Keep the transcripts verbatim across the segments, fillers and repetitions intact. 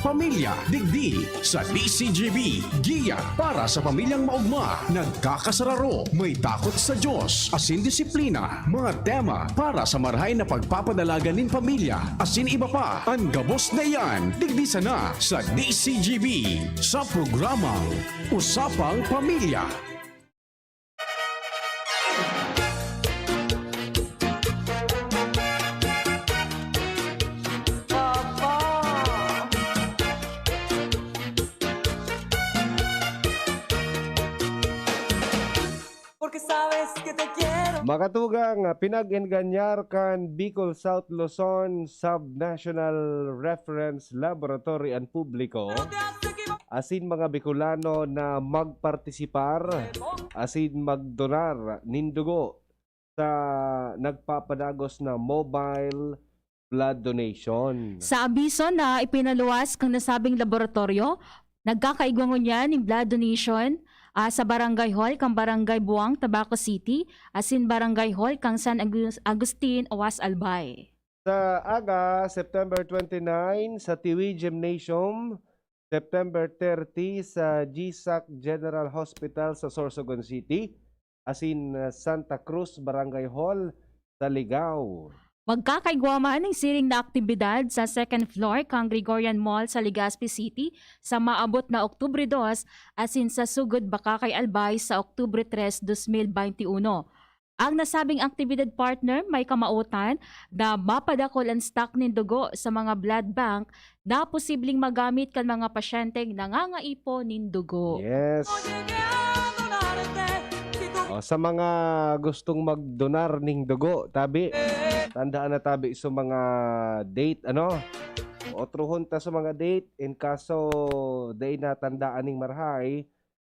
Pamilya, digdi sa D C G B. Giya para sa pamilyang maugma, nagkakasararo, may takot sa Diyos, asin disiplina. Mga tema para sa marahay na pagpapadalagan nin pamilya, asin iba pa. An gabos na iyan, digdi sana sa D C G B, sa programang Usapang Pamilya. Porque sabes que te quiero. Mga tugang, ah, pinag-enganyar kan Bicol South Luzon Sub-National Reference Laboratory an publiko, asin mga Bicolano na magpartisipar asin magdonar nin dugo sa nagpapadagos na mobile blood donation. Sa abiso na ipinaluwas kan nasabing laboratoryo, nagkakaigwa ngunyan nin blood donation, ah, sa Barangay Hall kan Barangay Buang, Tabaco City, asin Barangay Hall kan San Agus-, Agustin, Oas, Albay. Sa aga, September twenty-nine, sa Tiwi Gymnasium, September thirty, sa G sac General Hospital sa Sorsogon City, asin, ah, Santa Cruz Barangay Hall sa Ligao. Magkakaigwa man nin siring na aktibidad sa second floor kan Gregorian Mall sa Legazpi City sa maabot na Oktubre dos, asin sa Sugod Bacacay, Albay sa Oktubre tres, dos mil bente uno. Ang nasabing aktibidad, partner, may kamawotan na mapadakul an stock nin dugo sa mga blood bank na posibleng magamit kan mga pasyenteng nangangaipo nin dugo. Yes. O, sa mga gustong magdonar ning dugo, tabi, tandaan na tabi sa mga date, ano? Otrohon ta sa mga date, in kaso dai natandaan ning marahay,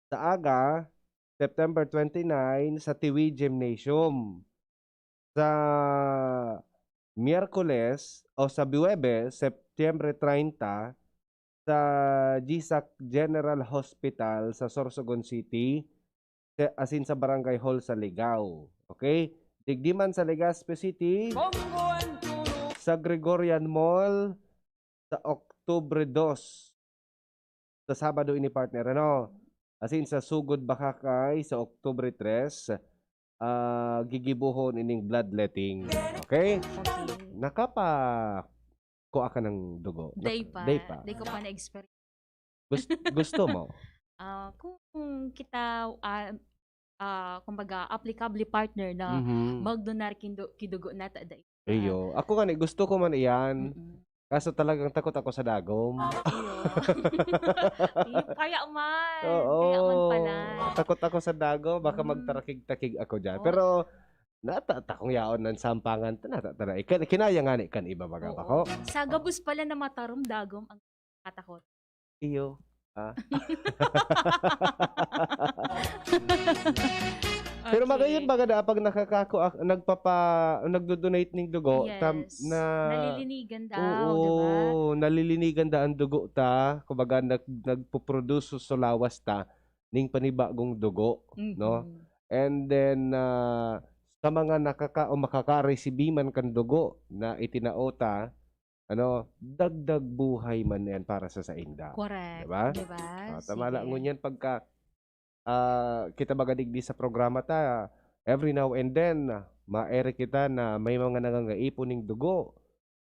sa aga, September twenty-nine, sa Tiwi Gymnasium. Sa Miyerkules o sa Huwebes, Setyembre treinta, sa G sac General Hospital sa Sorsogon City, sa, asin sa Barangay Hall sa Ligao. Okay? Digdi man sa Legazpi City, sa Gregorian Mall, sa Oktubre dos. Sa Sabado ini, partner, ano? Asin sa Sugod Bacacay sa Oktubre tres, ah, gigibohon ining bloodletting. Okay? Okay. Nakapa-, kua ka ng dugo? Day Nak-, pa. Day pa. Day ko pa na-experience. Gust-, gusto mo? Ah, kung kita, ah, ah, kumbaga, applicable partner na Mhm. magdonar kin du-, kin dugo na ta-, dai pa. Iyo. Ako nga ni, gusto ko man iyan. Mm-mm. Kaso talagang takot ako sa dagom. Iyo. Iyo, kaya man. Oo. Kaya man pala. Takot ako sa dagom. Baka Mm. magtarakig-takig ako dyan. Oo. Pero, nata-, takong yaon ng sampangan. Nata-, tara, ikan-, kinaya nga ni kan iba, baga Oo. ako. Sa gabos pala na matarom dagom ang katakot. Iyo. Ah. Pero Okay. magayon baga da, pag nakakako-, ak-, nagpapa-, nagdo-donate ning dugo, tam-, Yes. na, Nalilinigan daw, oo, di ba? Nalilinigan da ang dugo ta, kumbaga nag-, nagpo-produce sa lawas ta ning panibagong dugo, no? Mhm. And then, ah, sa mga nakaka-, o makakaresibi man kan dugo na itinao ta, ano, dagdag buhay man yan para sa sainda. Correct. Di ba? Di ba? Ah, tama Sige. lang ngunyan pagka, ah, kita baga digdi sa programa ta, every now and then, ah, maere kita na may mga nangangaipon ning dugo.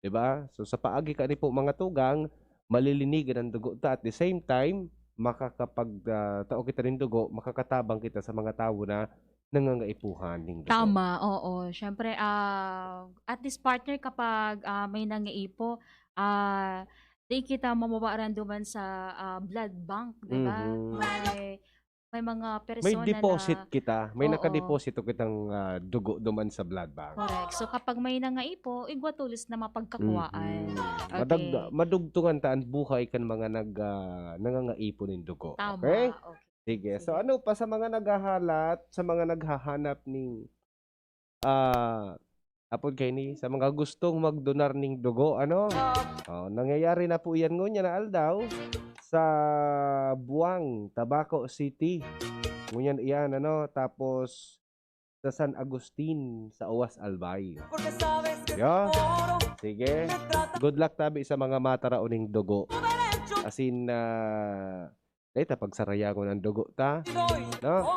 Di ba? So, sa paagi kani po, mga tugang, malilinigan ang dugo ta. At the same time, makakapag, ah, tao kita nin dugo, makakatabang kita sa mga tawo na nangangaipuhan ning dugo. Tama, oo. Siyempre, ah, at least, partner, kapag, ah, may nangaipo, ah, di kita mababaran duman sa, ah, blood bank, di ba? Mhm. May, may mga May persona deposit na, kita. May oo. nakadeposito kitang, ah, dugo duman sa blood bank. Correct. So, kapag may nangaipo, igwa tolos na mapagkakuwaan. Mhm. Okay. Madagda-, madugtungan ta an buhay kan mga nag-, ah, nangangaipo nin dugo. Tama. Okay? Okay. Sige. So, Sige. ano pa sa mga naghahalat, sa mga naghahanap ning, ah, apod kaini, sa mga gustong magdonar ning dugo, ano? Oh, nangyayari na po iyan ngunyan na aldaw sa Buang, Tabaco City. Ngunyan iyan, ano? Tapos, sa San Agustin, sa Oas, Albay. Yo. Sige. Good luck tabi sa mga mataraon ning dugo. Asin, ah, dai ta pagsarayangon an dugo ta, no?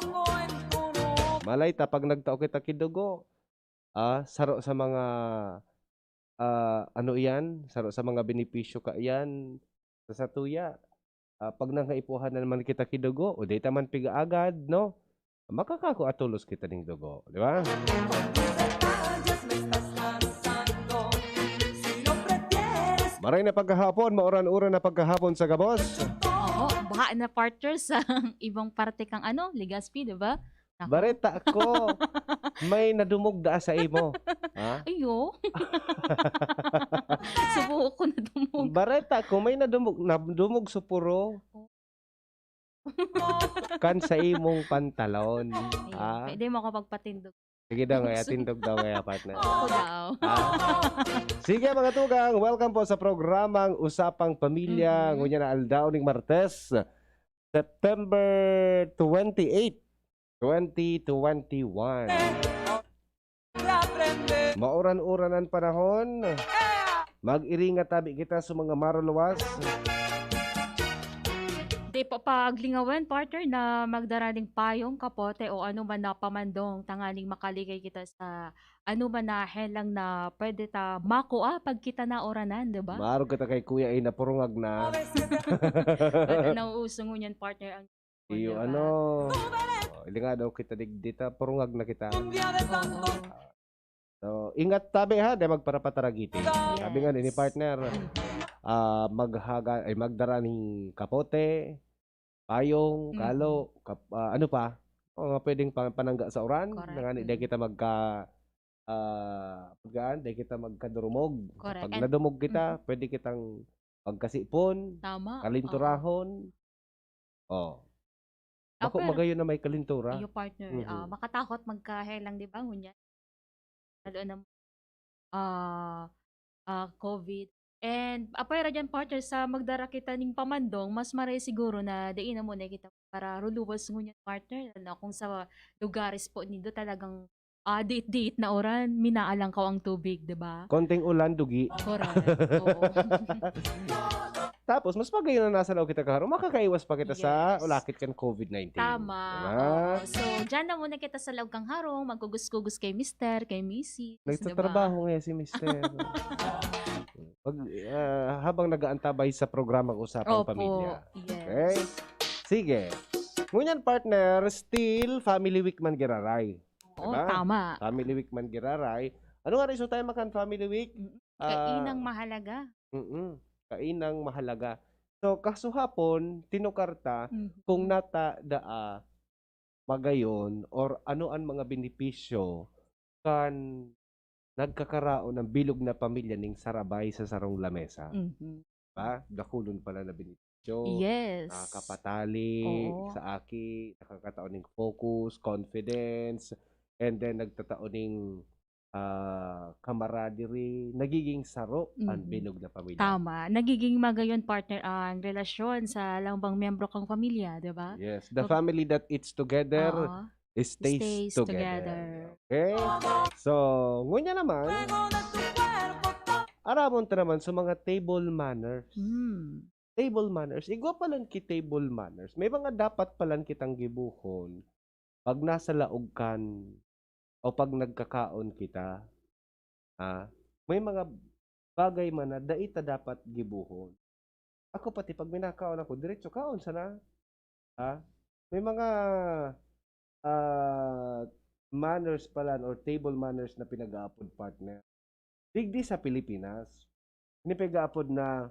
Malay ta pag nagtao kita ki dugo, ah, saro sa mga, ah, ano iyan, saro sa mga benepisyo kaiyan sa satuya. Ah, pag nangaipuhan na naman kita ki dugo, o dai ta man pigaagad, no? Makakakua tolos kita ning dugo, di ba? Maray na pagkahapon, mauran-uran na pagkahapon sa gabos. Oo, baha na, partner, sa ibang parte kang ano, Legazpi, di ba? Naku. Bareta ko, may nadumog daa sa imo. Ha? Ayo. Subuho ko nadumog. Bareta ko, may nadumog, nadumog supuro. Oh. Kan sa imong pantalon. Ayun, ha? Pwede mo ako pagpatindog. Sige daw, ngaya, tindog daw, ngaya, partner. Ako daw. Ha? Sige, mga tugang, welcome po sa programang Usapang Pamilya. Mhm. Ngunyan na aldaw ning Martes, September twenty-eight, twenty twenty-one. Mauran-uran an panahon. Mag-iringa tabi kita sa mga maruluwas. Di pa paglingawan, partner, na magdara ning payong, kapote, o ano man na pamandong, tanganing makaligay kita sa ano man na helang na pwede ta makua pag kita nauranan, di ba? Maarog kita kay Kuya ay napurungag na. Nauuso ngunyan, partner, ang Iyo, di ba? Ano? Oh, ilinga daw kita digdi ta, purungag na kita. Oo. So, ingat tabi ha, di magparapataragiti. Yes. Sabi nga ni partner, ah, maghaga-, ay, magdara ning kapote, payong, mm, kalo, kap-, ah, ano pa? O, mga pwedeng pa-, panangga sa uran, correct, nangani, mm, di kita magka-, ah, pagkaan, di kita magkadurumog. Correct. Pag nadumog kita, mm, pwede kitang magkasipon, tama, kalinturahon. Oo. Oh. Ah, bako pero magayon na may kalintura. Iyo, partner, mhm, ah, makatakot magkahelang, di ba, ngunyan? Lalo na, ah, ah, covid. And, apwera diyan, partner, sa magdara kita ning pamandong, mas maray siguro na dai na muna kita para ruluwas ngunyan, partner, lalo na kung sa lugares po nindo talagang ah, diit-diit na uran, minaalangkaw ang tubig, di ba? Konting ulan, dugi. Correct. Oo. Tapos, mas magayon na nasa laog kita kan harong, makakaiwas pa kita sa, yes, ulakit kan covid nineteen. Tama. Di ba? Oo. So, diyan na muna kita sa laog kan harong, magkugos-kugos kay mister, kay misis, di ba? Nagtatrabaho ngayon si mister. Pag, ah, habang nag-aantabay sa programang Usapang, opo, Pamilya. Yes. Okay? Sige. Ngunyan, partner, still Family Week man giraray. Oo, diba? Tama. Family Week man giraray. Ano nga rason tayo makan Family Week? Mm, ah, kainang mahalaga. Mm-mm. Kainang mahalaga. So, kasuhapon, tinukar ta, mhm, kung nata daa magayon or ano an mga benepisyo kan nagkakaraon an bilog na pamilya ning sarabay sa sarong lamesa. Mhm. Ba? Dakulon pala na benepisyo. Yes. Nakakapatali, oo, sa aki, nakakatao ning focus, confidence, and then nagtatao ning, ah, camaraderie, nagiging saro an, mhm, bilog na pamilya. Tama. Nagiging magayon, partner, ang relasyon sa lambang miyembro kang pamilya, di ba? Yes. The, mag- family that eats together, oo, stays, stays together, together. Okay? So, ngunyan naman, aramon ta naman sa mga table manners. Hmm. Table manners. Igwa palan ki table manners. May mga dapat palan kitang gibohon pag nasa laog kan o pag nagkakaon kita. Ah, may mga bagay man na dai ta dapat gibohon. Ako pati pag minakaon ako, diretso kaon sana. Ha? May mga, ah, manners palan or table manners na pinag-aapod, partner. Digdi sa Pilipinas, ini pinag-aapod na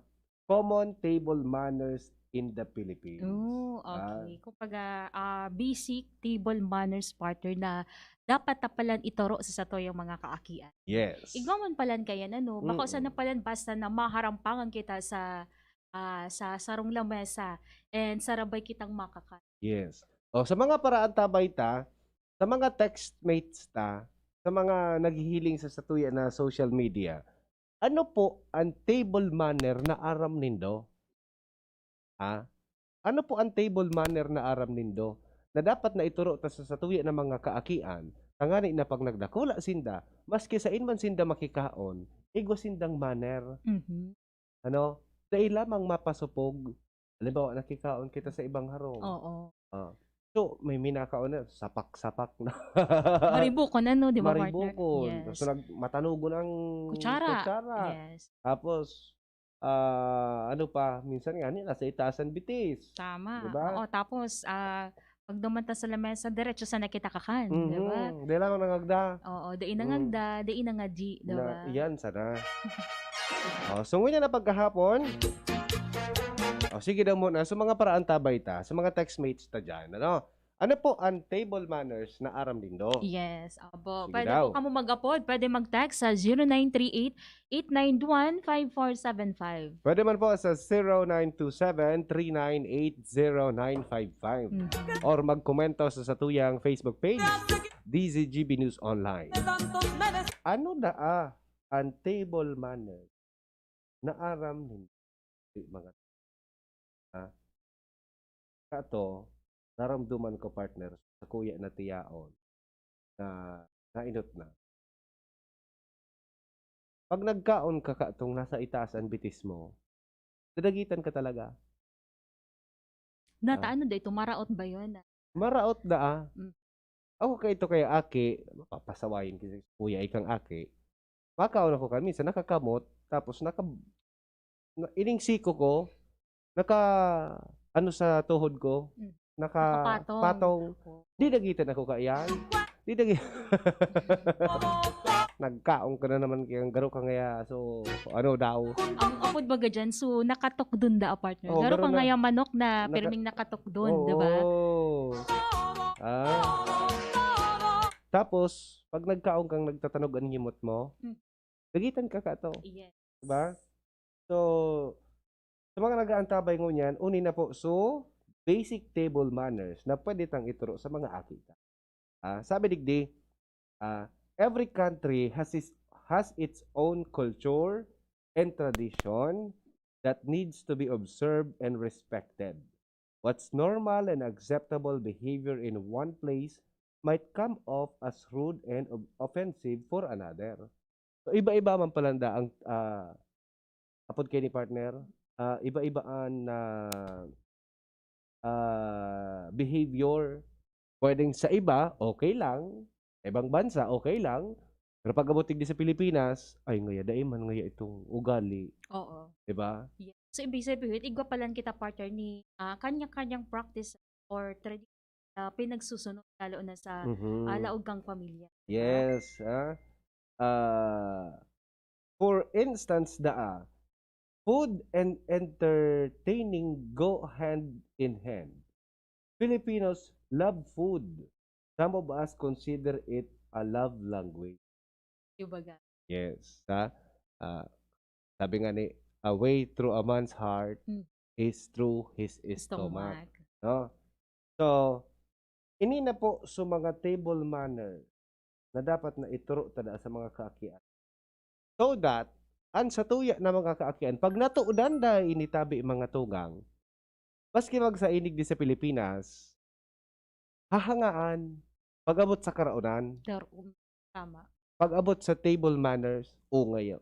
common table manners in the Philippines. Oh, ah, okay. Kumbaga, ah, basic table manners, partner, na dapat ta palan itoro sa satuyang mga kaakian. Yes. Igwa man palan kayan, ano, bako, mm, sana palan basta na maharampangan kita sa, ah, sa sarong lamesa and sarabay kitang makakan. Yes. O, sa mga paraantabay ta, sa mga textmates ta, sa mga naghihiling sa satuya na social media, ano po an table manner na aram nindo? Ha? Ano po an table manner na aram nindo na dapat na ituro ta sa satuya na mga kaakian, tangani na pag nagdakula sinda, maski sain man sinda makikaon, igwa sindang manner? Mhm. Ano? Dai lamang mapasupog. Halimbawa, nakikaon kita sa ibang harong. Oo. Ah. So, may minakaon na, sapak-sapak na. Maribukon, ano, di ba, partner? Maribukon. Yes. So, nag-, matanugon ang kutsara. Kutsara. Yes. Tapos, ah, ano pa, minsan nga, ni, nasa itaas ang bitis. Tama. Di ba? Oo, tapos, ah, pag duman ta sa lamesa, diretso sana kita kakan, di ba? Mhm. Dai lang nangagda. Oo, dai nangagda, dai nangadyi, di ba? Yan sana. Oh, so, ngunyan na pagkahapon. Oh, sige daw muna. So, mga paraantabay ta, sa mga textmates ta dyan, ano? Ano po ang table manners na aram nindo? Yes, opo. Sige daw. Pwede po kamo mag-apod, pwede mag-text sa zero nine three eight, eight nine one, five four seven five. Pwede man po sa zero nine two seven, three nine eight, zero nine five five. Mhm. Or magkomento sa satuyang Facebook page, D Z G B News Online. Ano daa ang table manners na aram nindo, mga, ha? Kato, naramdaman ko, partner, sa kuya na tiyaon na nainot na. Pag nagkaon ka katong nasa itaas ang bitis mo, dadagitan ka talaga. Nata, ah, ano da ito? Maraot ba yun? Maraot da, ah. Mm. Ako kay ito kay aki, mapapasawayin ko si kuya, ikang aki. Makaon ako kan minsan, nakakamot, tapos naka-, na, ining siko ko, naka, ano sa tuhod ko, mm, naka-, nakapatong, patong. Opo. Di dagitan ako kaiyan. Di dagi-, nagkaon ka na naman kaya garo ka ngaya. So, ano daw? Ang apod baga dyan, so, nakatukdon da, partner. Oh, garo ka ngaya manok na pirming nakatukdon, di ba? Oo. Ah. Tapos, pag nagkaon kang nagtatanog ang ngimot mo, hmm, dagitan ka kato. Yes. Di ba? So, sa mga nag-aantabay ngunyan, uni na po, so, basic table manners na pwede tang ituro sa mga aki ta. Ah, sabi digdi, ah, "Every country has its, has its own culture and tradition that needs to be observed and respected. What's normal and acceptable behavior in one place might come off as rude and ob-, offensive for another." So, iba-iba man pala nda ang, ah, apod kay ni partner, ah, iba-iba an, ah, ah, behavior. Pwedeng sa iba, okay lang. Sa ibang bansa, okay lang. Pero pag abot digdi sa Pilipinas, ay, ngaya, dai man ngaya itong ugali. Oo. Di ba? Yes. So, ibig sabihin, igwa palan kita, partner, ni, ah, kanya-kanyang practice or tradition na pinagsusunod, lalo na sa, mhm, ah, laog kang pamilya. Di ba? Yes, ah. Ah, for instance, daa, food and entertaining go hand in hand. Filipinos love food. Some of us consider it a love language. Kumbaga. Yes, ha? Ah, sabi nga ni, "A way through a man's heart, hmm, is through his stomach." Stomach. No? So, ini na po so mga table manner na dapat na ituro ta daa sa mga kaakian. So that, an satuya na mga kaakian, pag natudan da ini tabi, mga tugang, maski magsainig di sa Pilipinas, hahangaan, pag-abot sa karaonan. Karaon. Tama. Pag-abot sa table manners, o ngayo.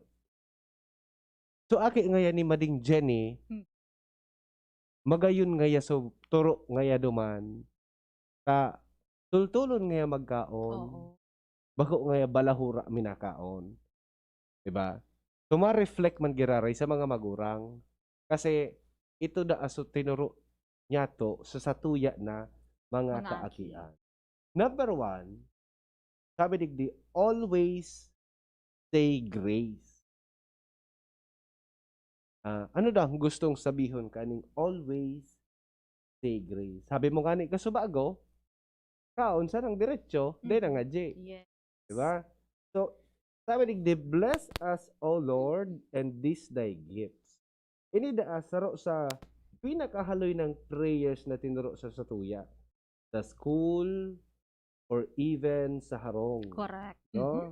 So, aki ngaya ni Mading Jenny, hmm, magayon ngaya so turo ngaya duman, ta tultulon ngaya magkaon, oo, bako ngaya balahura minakaon. Di ba? So, ma-reflect man giraray sa mga magurang. Kasi, ito da aso tinuro niyato sa satuya na mga, mga aki, kaakian. Number one, sabi digdi, "Always say grace." Ah, ano daw ang gustong sabihon kaning "always say grace"? Sabi mo ngani, kasubago, kaon sa nang diretso, mm, dai nangadyi. Yes. Di ba? So, sabi digdi, "Bless us, O Lord, and these thy gifts." Ini daa saro sa pinakahaloy nang prayers na tinuro sa satuya, sa school, or even sa harong. Correct. No? Mhm.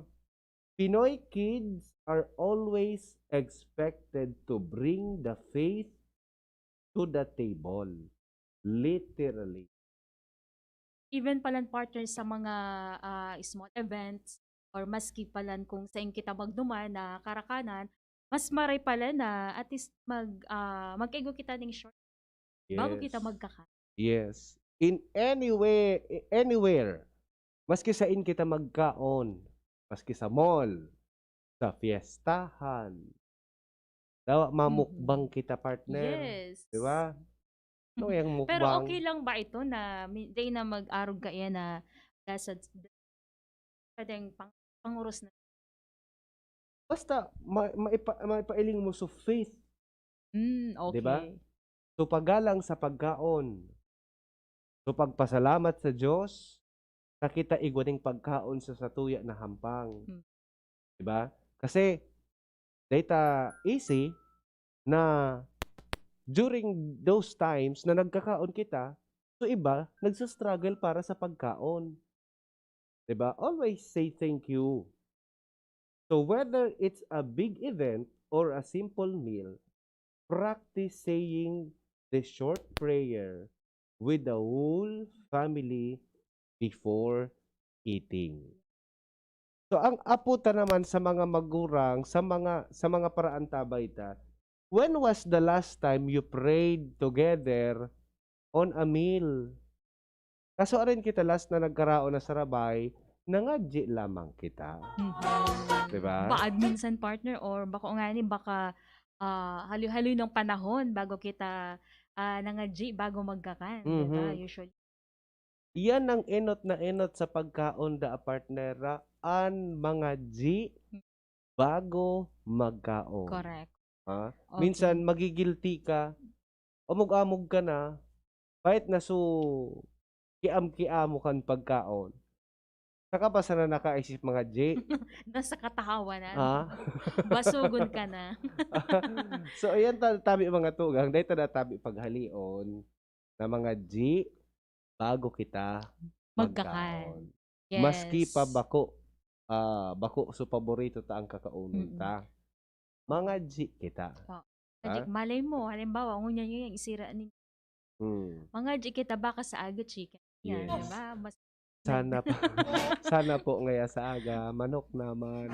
Pinoy kids are always expected to bring the faith to the table. Literally. Even palan, partner, sa mga, ah, small events or maski palan kung sain kita magduman na karakanan, Mas maray pala na at least mag, ah, magkaigo kita ning short bago kita Yes. magkakan. Yes. In any way, anywhere. Maski sain kita magkaon, maski sa mall, sa fiestahan. Dawa mamukbang Mm. kita, partner. Yes. Di ba? Ano yung mukbang? Pero okay lang ba ito na mi- day na mag-arog ka yan na nasa pwedeng pang, panguros na? Basta ma, maipa, maipailing mo sa faith. Mm, okay. Di ba? So, pagalang sa pagkaon. So, pagpasalamat sa Diyos, na kita igwa ning pagkaon sa satuya na hampang. Hmm. Di ba? Kasi, data easy na during those times na nagkakaon kita, so iba, nagsastruggle para sa pagkaon. Di ba? Always say thank you. So whether it's a big event or a simple meal, practice saying the short prayer with the whole family before eating. So ang apo ta naman sa mga magurang, sa mga sa mga paraantabay ta, when was the last time you prayed together on a meal? Kaso arin kita last na nagkaraon na sa rabay, nangadji lamang kita. Mhm. Diba? Baad minsan, partner, or bako ngani, baka, ah, haloy-haloy ng panahon bago kita, ah, nangadji, bago magkakan, diba? Mhm. Usually. Iyan ang enot na enot sa pagkaon da, partner, ah, an mangadji bago magkaon. Correct. Ha? Okay. Minsan, magigilty ka, amog-amog ka na, kahit na so, kiam-kiamo kan pagkaon. Saka pa sana nakaisip mangadji. Nasa katahawanan. Ha? Basogon ka na. So, ayan ta-, tabi mga tugang, dahil ta natabi paghalion na mangadji bago kita Magkakan. magkaon. Yes. Maski pa bako, ah, bako so paborito ta ang kakaunon Mm. ta. Mangadji kita. Oh. Kasi Ha? malay mo, halimbawa, ngunyan yun yung isira ni Hmm. Mangadji kita baka sa aga chicken. Yan, Yes. di ba? Mas Sana po, sana po ngaya sa aga, manok naman.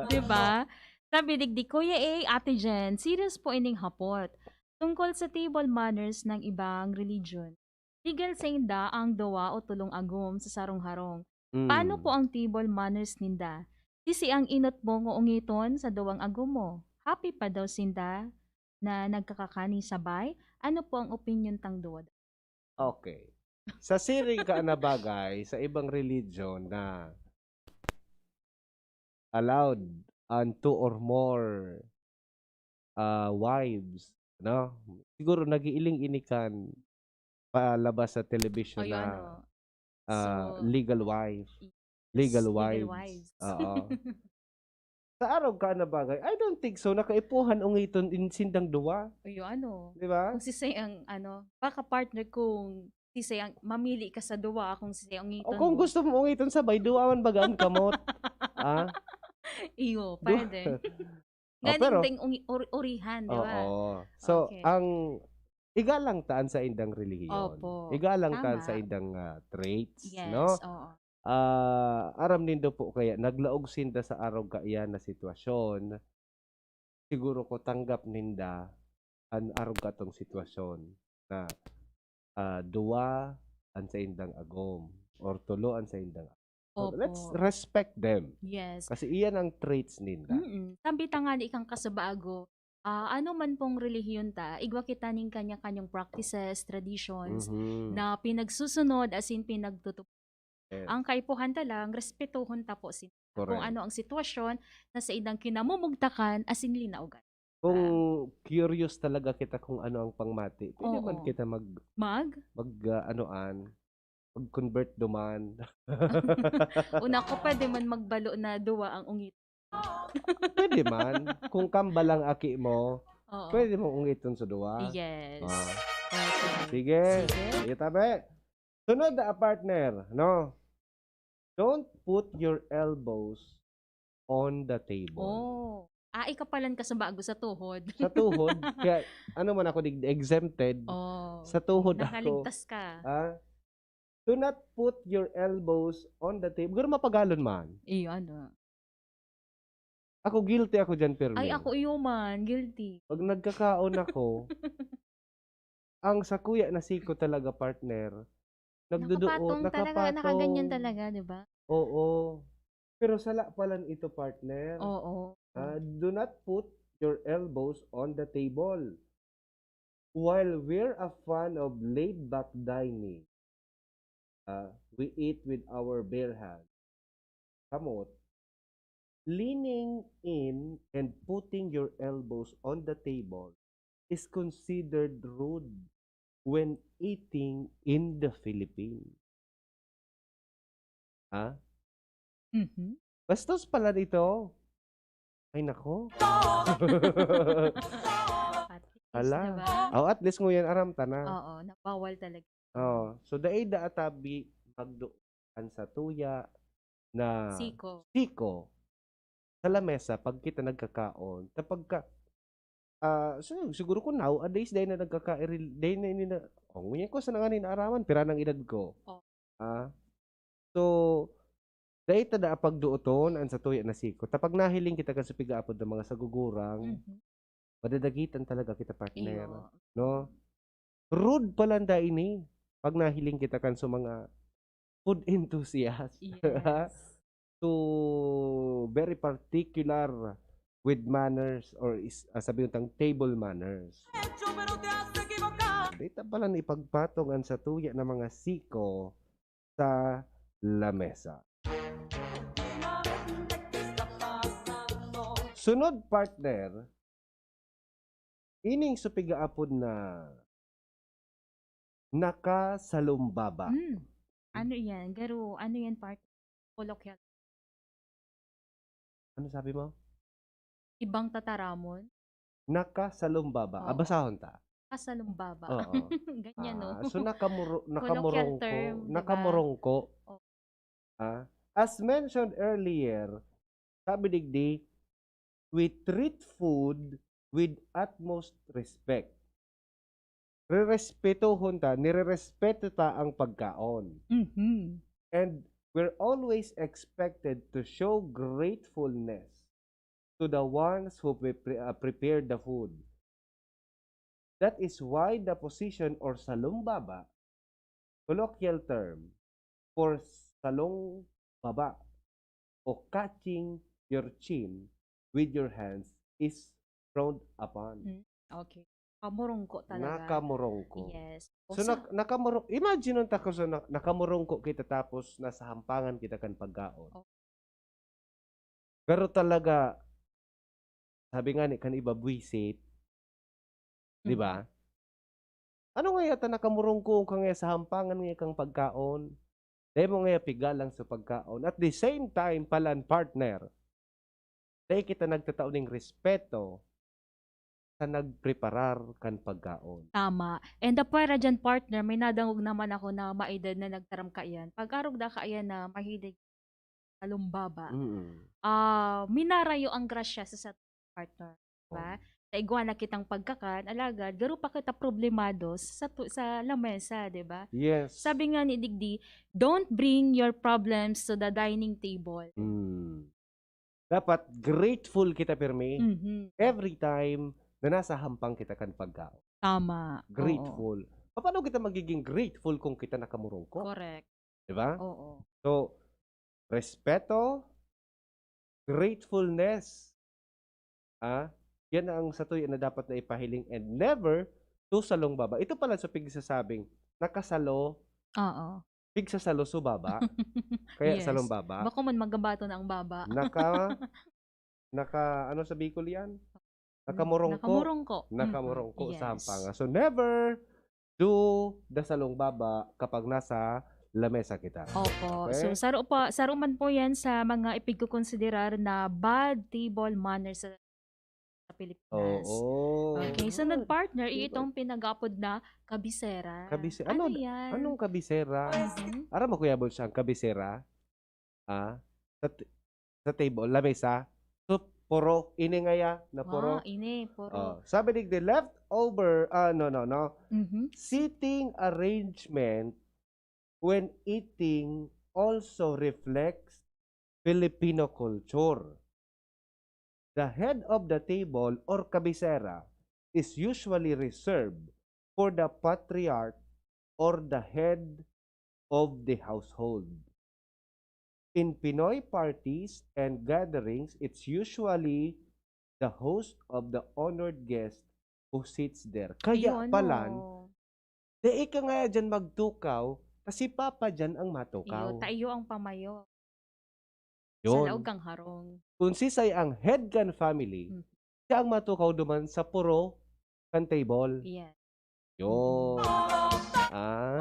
Di ba? Sabi digdi, Kuya A, Ate Jen, serious po ining hapot. Tungkol sa table manners ng ibang religion, legal sainda ang duwa o tolong agom sa sarong harong. Paano po Mm. ang table manners ninda? Sisi ang inot mo nga ongiton sa duwang agom mo? Happy pa daw sinda na nagkakakan nin sabay? Ano po ang opinyon tang duwa? Okay. Sa siring ka na bagay, sa ibang religion na allowed an two or more, ah, wives, no? Siguro nag-iiling ini kan palabas sa television Ay, na, ano, ah, so, legal wife. Yes, legal legal wives. wives. Oo. Sa arog ka na bagay, I don't think so, na kaipuhan ongiton in sindang duwa. Iyo, ano, Di ba? Kung sisay ang, ano, baka partner kung sisay ang, mamili ka sa duwa, kung sisay ang O ongiton kung mo. gusto mo ongiton sabay, duwa man baga an kamot. Ah? Iyo, Du- pwede. Oh, Galing pero ding ungi-, uri-, urihan, di ba? Oo. So, Okay. ang igalang ta an saindang relihiyon. Opo. Igalang ta an Tama. saindang, ah, traits, Yes, no? Oo. Ah, aram nindo po kaya naglaog sinda sa arog kaiyan na sitwasyon. Siguro ko tanggap ninda an arog katong sitwasyon na, ah, duwa an saindang agom or tulo an saindang agom. So, let's Opo. respect them. Yes. Kasi iyan ang traits ninda. Mm-mm. Sabi ta nga ni kang kasabago, ah, ano man pong relihiyon ta, igwa kita ning kanya-kanyang practices, traditions, Mhm. na pinagsusunod, as in, pinagtutup-, Yes. Ang kaipuhan ta lang, respetohon ta po sila. Kung Correct. ano ang sitwasyon na sa indang kinamumugtakan, as in, linaogan. Kung Ah. curious talaga kita kung ano ang pangmati, pwede man Oo. kita mag, Mag? mag, ah, anoan, mag-convert duman. Una ko, pwede man magbalo na duwa ang ungit. Pwede man. Kung kambal ang aki mo, Oo. pwede mong ungiton sa duwa. Yes. Ah. Okay. Sige. Sige. Sige, tabi. Sunod na partner, no? Don't put your elbows on the table. Oh. Ah, ikapalan ka sa bago sa tuhod. Sa tuhod. Kaya, ano man ako, dig-, exempted. Oh. Sa tuhod ako. Nakaligtas ka. Ah? Do not put your elbows on the table. Pero mapagalon man. Iyo, ano? Ako, guilty ako dyan, Permi. Ay, ako iyo man. Guilty. Pag nagkakaon ako, ang sakuya na siko talaga, partner, nagduduot, Nakapatong talaga, nakaganyan nakapatong. Talaga, di ba? Oo. Pero sala palan ito, partner. Oo. Ah, do not put your elbows on the table. While we're a fan of laid-back dining, ah, we eat with our bare hands. Kamot, leaning in and putting your elbows on the table is considered rude when eating in the Philippines. Ha? Mhm. Bastos pala nito. Ay, nako. At least, Hala. Diba? Oh, at least nguyan aram ta na. Oo, nabawal talaga. Oh, so dai da atabi magduan sa tuya na Siko. siko sa lamesa pag kita nagkakaon. Kapag ka, ah, so, siguro ko nowadays, dahil na nagkakairil, dahil na ini na, oh, ngunyan ko sa nanganin araman, pira nang edad ko. Oh. Ah, so, dahil ta da pagduoton ang sa tuya na siko. Tapag nahiling kita kan sa pigaapod ng mga sagugurang, Mhm. madadagitan talaga kita, partner. Iyo. No? Rude pala nda ini pag nahiling kita kan sa mga food enthusiast. Yes. So, very particular with manners or is, ah, sabi tang table manners. Dita pala na ipagpatong ang satuya ng mga siko sa lamesa. Sunod, partner, ining supig apod na nakasalumbaba. Mm. Ano yan? Garo, ano yan, part? Colloquial. Ano sabi mo? Ibang tataramon? Nakasalumbaba. Ah, Oo. Basahon ta. Kasalumbaba. Oo. Ganyan, no? Ah, so nakamuro, Colloquial nakamurongko. term, di ba? Nakamurongko. Oo. Ah, as mentioned earlier, sabi digdi, we treat food with utmost respect. Rerespetohon ta, nirerespeto ta ang pagkaon. Mhm. And we're always expected to show gratefulness to the ones who pre- pre- uh, prepared the food. That is why the position or salumbaba, colloquial term for salong baba o catching your chin with your hands, is frowned upon. Mm, okay. Kamurungko talaga. Nakamurungko. Yes. So, Sa- nak- nakamuro-, imagine nun ta kung so, na- nakamurungko kita tapos nasa hampangan kita kan pagkaon. Oh. Pero talaga, sabi nga ni, kan iba buwisit. Di ba? Mhm. Ano nga yata nakamurungko ka nga sa hampangan nga kang pagkaon? Dahil mo nga pigalang sa pagkaon. At the same time, palan partner, dahil kita nagtatao ning respeto sa nagpreparar kan pagkaon. Tama. And the para dyan, partner, may nadangog naman ako na maedad na nagtaram kaiyan. Pag-arog da kaiyan na mahilig sa lumbaba, Mm. ah, minarayo ang grasya sa, sa partner, di ba? Oh. Sa igwa na kitang pagkakan, alagad, garo pa kita problemado sa, tu- sa lamesa, di ba? Yes. Sabi nga ni Digdi, "Don't bring your problems to the dining table." Mm. Dapat grateful kita, pirmi. Mhm. Every time na nasa hampang kita kan pagkaon. Tama. Oo. Grateful. Paano kita magiging grateful kung kita nakamurungko? Correct. Di ba? Oo. So, respeto, gratefulness. Ah, yan ang satuya na dapat na ipahiling and never to salong baba. Ito pala sa pigsasabing, nakasalo, Oo. pigsasalo so baba. Kaya Yes. salong baba. Bako man magabato na ang baba. Naka, naka, ano sa Bicol yan? Nakamurungko. Nakamurungko. Mm-mm. Nakamurungko sa Yes. hampanga. So, never do the salong baba kapag nasa lamesa kita. Opo. Okay? So, saro pa, saro man po yan sa mga ipigkukonsiderar na bad table manners sa, sa Pilipinas. Oo. Okay, sunod, partner, Diba? Itong pinag-apod na kabisera. Kabise-, Ano ano, yan? Anong kabisera? Mhm. Aram mo, Kuya Bons, ang kabisera? Ah? Sa, t- sa table, lamesa? So, puro, ini nga ya, na puro. Ah, ini, puro. Oh, sabi digdi, leftover, ah, no, no, no. Mhm. Seating arrangement when eating also reflects Filipino culture. The head of the table or kabisera is usually reserved for the patriarch or the head of the household. In Pinoy parties and gatherings, it's usually the host of the honored guest who sits there. Kaya Iyo, palan, no? Dai ka ngaya diyan magtukaw, ta si Papa diyan ang matukaw. Iyo, ta iyo ang pamayo. Sa Yun. laog kang harong. Kung sisay ang head kan family, Mm. siya ang matukaw duman sa puro kan table. Yes. Yun. Ah,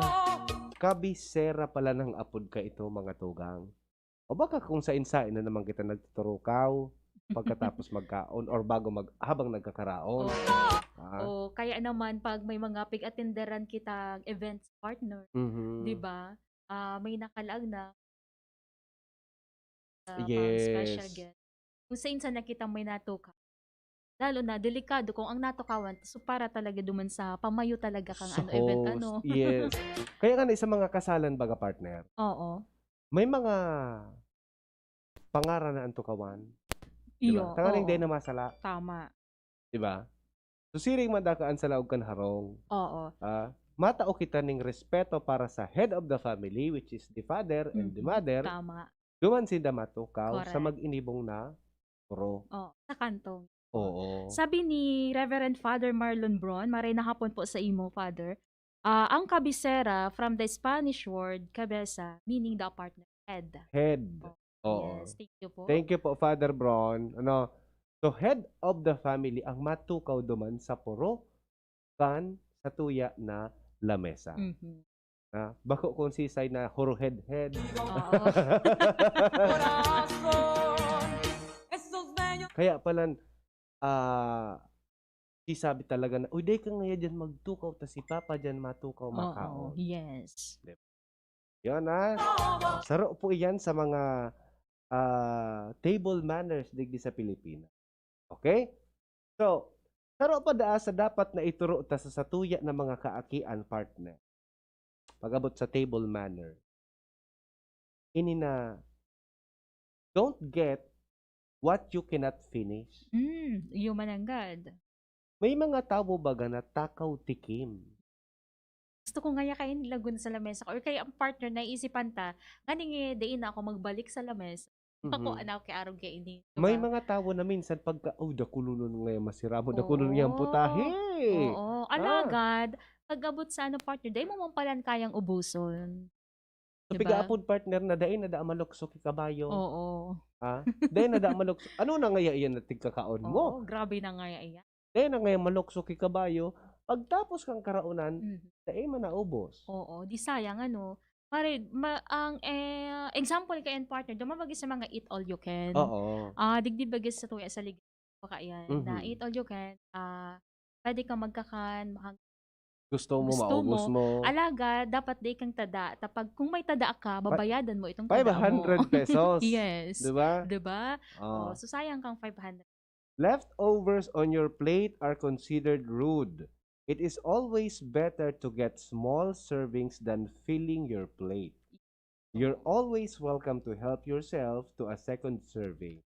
kabisera pala ng apod ka ito, mga tugang. O baka kung sain-sain na naman kita nagtuturukaw pagkatapos magkaon or bago mag-, habang nagkakaraon. Oo. Ah. O kaya naman pag may mga pig-atenderan kitang events partner, Mhm. di ba? Ah, may nakalaag na, ah, pang special Yes. guest. Kung sain-sain na kita may natukaw. Lalo na, delikado kung ang natukawan, so para talaga duman sa pamayo talaga kang Sa ano, event, host, ano. yes. Kaya nga na, sa mga kasalan baga, partner, Oo. may mga pangaran na ang tukawan. Di ba? Iyo, Tanganing oo. Dai na masala. Tama. Di ba? So, siring man dakaan sa laog kan harong. Oo. Ah, matao kita ning respeto para sa head of the family, which is the father and the Mhm. mother. Tama. Duman sinda matukaw sa Correct. mag-inibong na puro. Oo, sa kantong. Oo. Sabi ni Reverend Father Marlon Bron, "Maray na hapon po sa imo, Father." Ah, ang kabisera, from the Spanish word cabeza, meaning the partner, head. Head. Oh, Oo. yes, thank you po. Thank you po, Father Bron. Ano, so, head of the family ang matukaw duman sa puro kan sa tuya na lamesa. Mhm. Ah, bako kung sisay na huruhed-hed. Oo. Kaya palan, ah, si sabi talaga na, "Uy, dai ka ngaya diyan magtukaw, ta si Papa diyan matukaw, Oo, makaon." yes. Di ba? Yun, ah. Saro po iyan sa mga, ah, table manners digdi sa Pilipinas. Okay? So, saro pa daa sa dapat na ituro ta sa satuya na mga kaakian, partner. Pag-abot sa table manner. Ini na, don't get what you cannot finish. Mm, iyo mananggad. May mga tawo baga na takaw tikim. Gusto ko ngaya kaini lagon sa lamesa ko. Or kaya ang partner, naiisipan ta, nganing, eh, dai na ako magbalik sa lamesa. Ako, Mhm. anak, kay arog kaini, di May ba? mga tawo na minsan pagka, "Oh, dakulonon ngaya masiramo, dakulonon ngaya ang Oo. putahe." Oo. Ah. Alagad, pag-abot sa ano, partner, dai mo man palan kayang ubuson. So, Di ba? pigaapod, partner, na dai na daa malukso ki kabayo. Oo. Ha? Dai na daa malukso. Ano na ngaya iyan na tigkakaon mo? Oo, grabe na ngaya iyan. Dai na ngaya malukso ki kabayo. Pagtapos kang karaonan, Mhm. dai man naubos. Oo, di sayang, ano? Pare, ma-, ang, eh, example kayan, partner, duman baga sa mga eat all you can. Oo. Ah, digdi baga sa tuya sa Legazpi, baka yan, na Mhm. eat all you can, ah, pwede kang magkakan, mahang-, Gusto mo, gusto maubos mo. mo. Alagad, dapat dai kang tada. Ta pag, kung may tada ka, Pa-, babayadan mo itong tada mo. five hundred pesos. Yes. Di ba? Di ba? Oh. Oh, so sayang kang five hundred. Leftovers on your plate are considered rude. It is always better to get small servings than filling your plate. You're always welcome to help yourself to a second serving.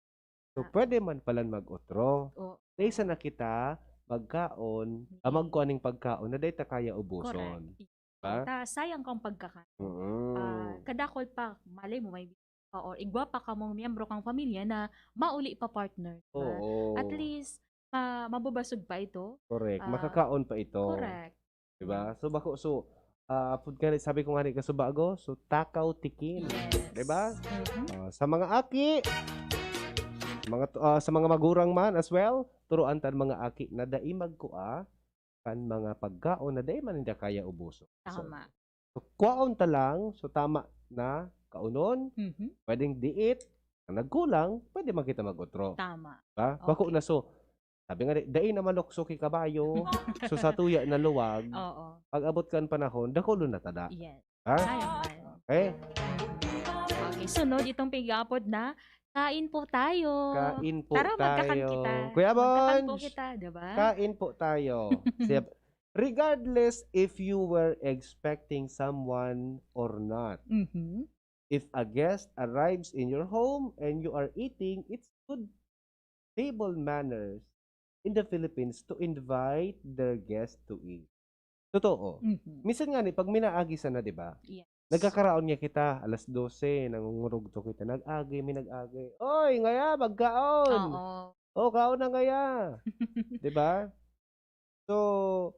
So, Ah. pwede man palan mag-otro. Oo. Dai sana kita magkaon, ah, Mm. magkuha ning pagkaon na dai ta kaya ubuson. Correct. Ba? Ta, sayang kang pagkakan. Mm. Ah, kadakul pa, malay mo, may pa or igwa pa kamong miyembro kang pamilya na mauli pa, partner, di ba? Oo. At least, ma-, mabubasog pa ito. Correct. Ah, Makakaon pa ito. correct. Di ba? Mm. So, bako, so, ah, pud gani, sabi ko nga ni kasubago, so, takaw tikim. Yes. Di ba? Mhm. Ah, sa mga aki, mga t-, ah, sa mga magurang man as well, turuan tan mga aki na dai magkua kan mga pagkaon na dai man ninda kaya ubuson. So, Tama. so, kwaon ta lang, so, tama na kaonon, Mhm. pwedeng diit, ang nagkulang, pwede man kita mag-otro. Tama. Ba? Bako Okay. na, so, sabi nga, di-, dai na malukso ki kabayo, so, sa tuya na luwag, Oo. pag-abot kan panahon, dakulon na tada. Yes. Ha? Sayang man. Okay? Okay, sunod, itong pig-aapod na, "Kain po tayo." Kain po Tara, magkakan tayo. kita. Kuya Magkakan po Bonj, kita, di ba? kain po tayo. Siyempre, regardless if you were expecting someone or not, Mhm. if a guest arrives in your home and you are eating, it's good table manners in the Philippines to invite their guests to eat. Totoo. Mhm. Minsan nga ni, pag minaagi sana, di ba? Yes. Nagkakaraon nga kita, alas dose, nangungurugto kita. Nag-agi, may nag-agi. Oy, ngaya, magkaon! Oo. Oh, kaon na ngaya! Di ba? So,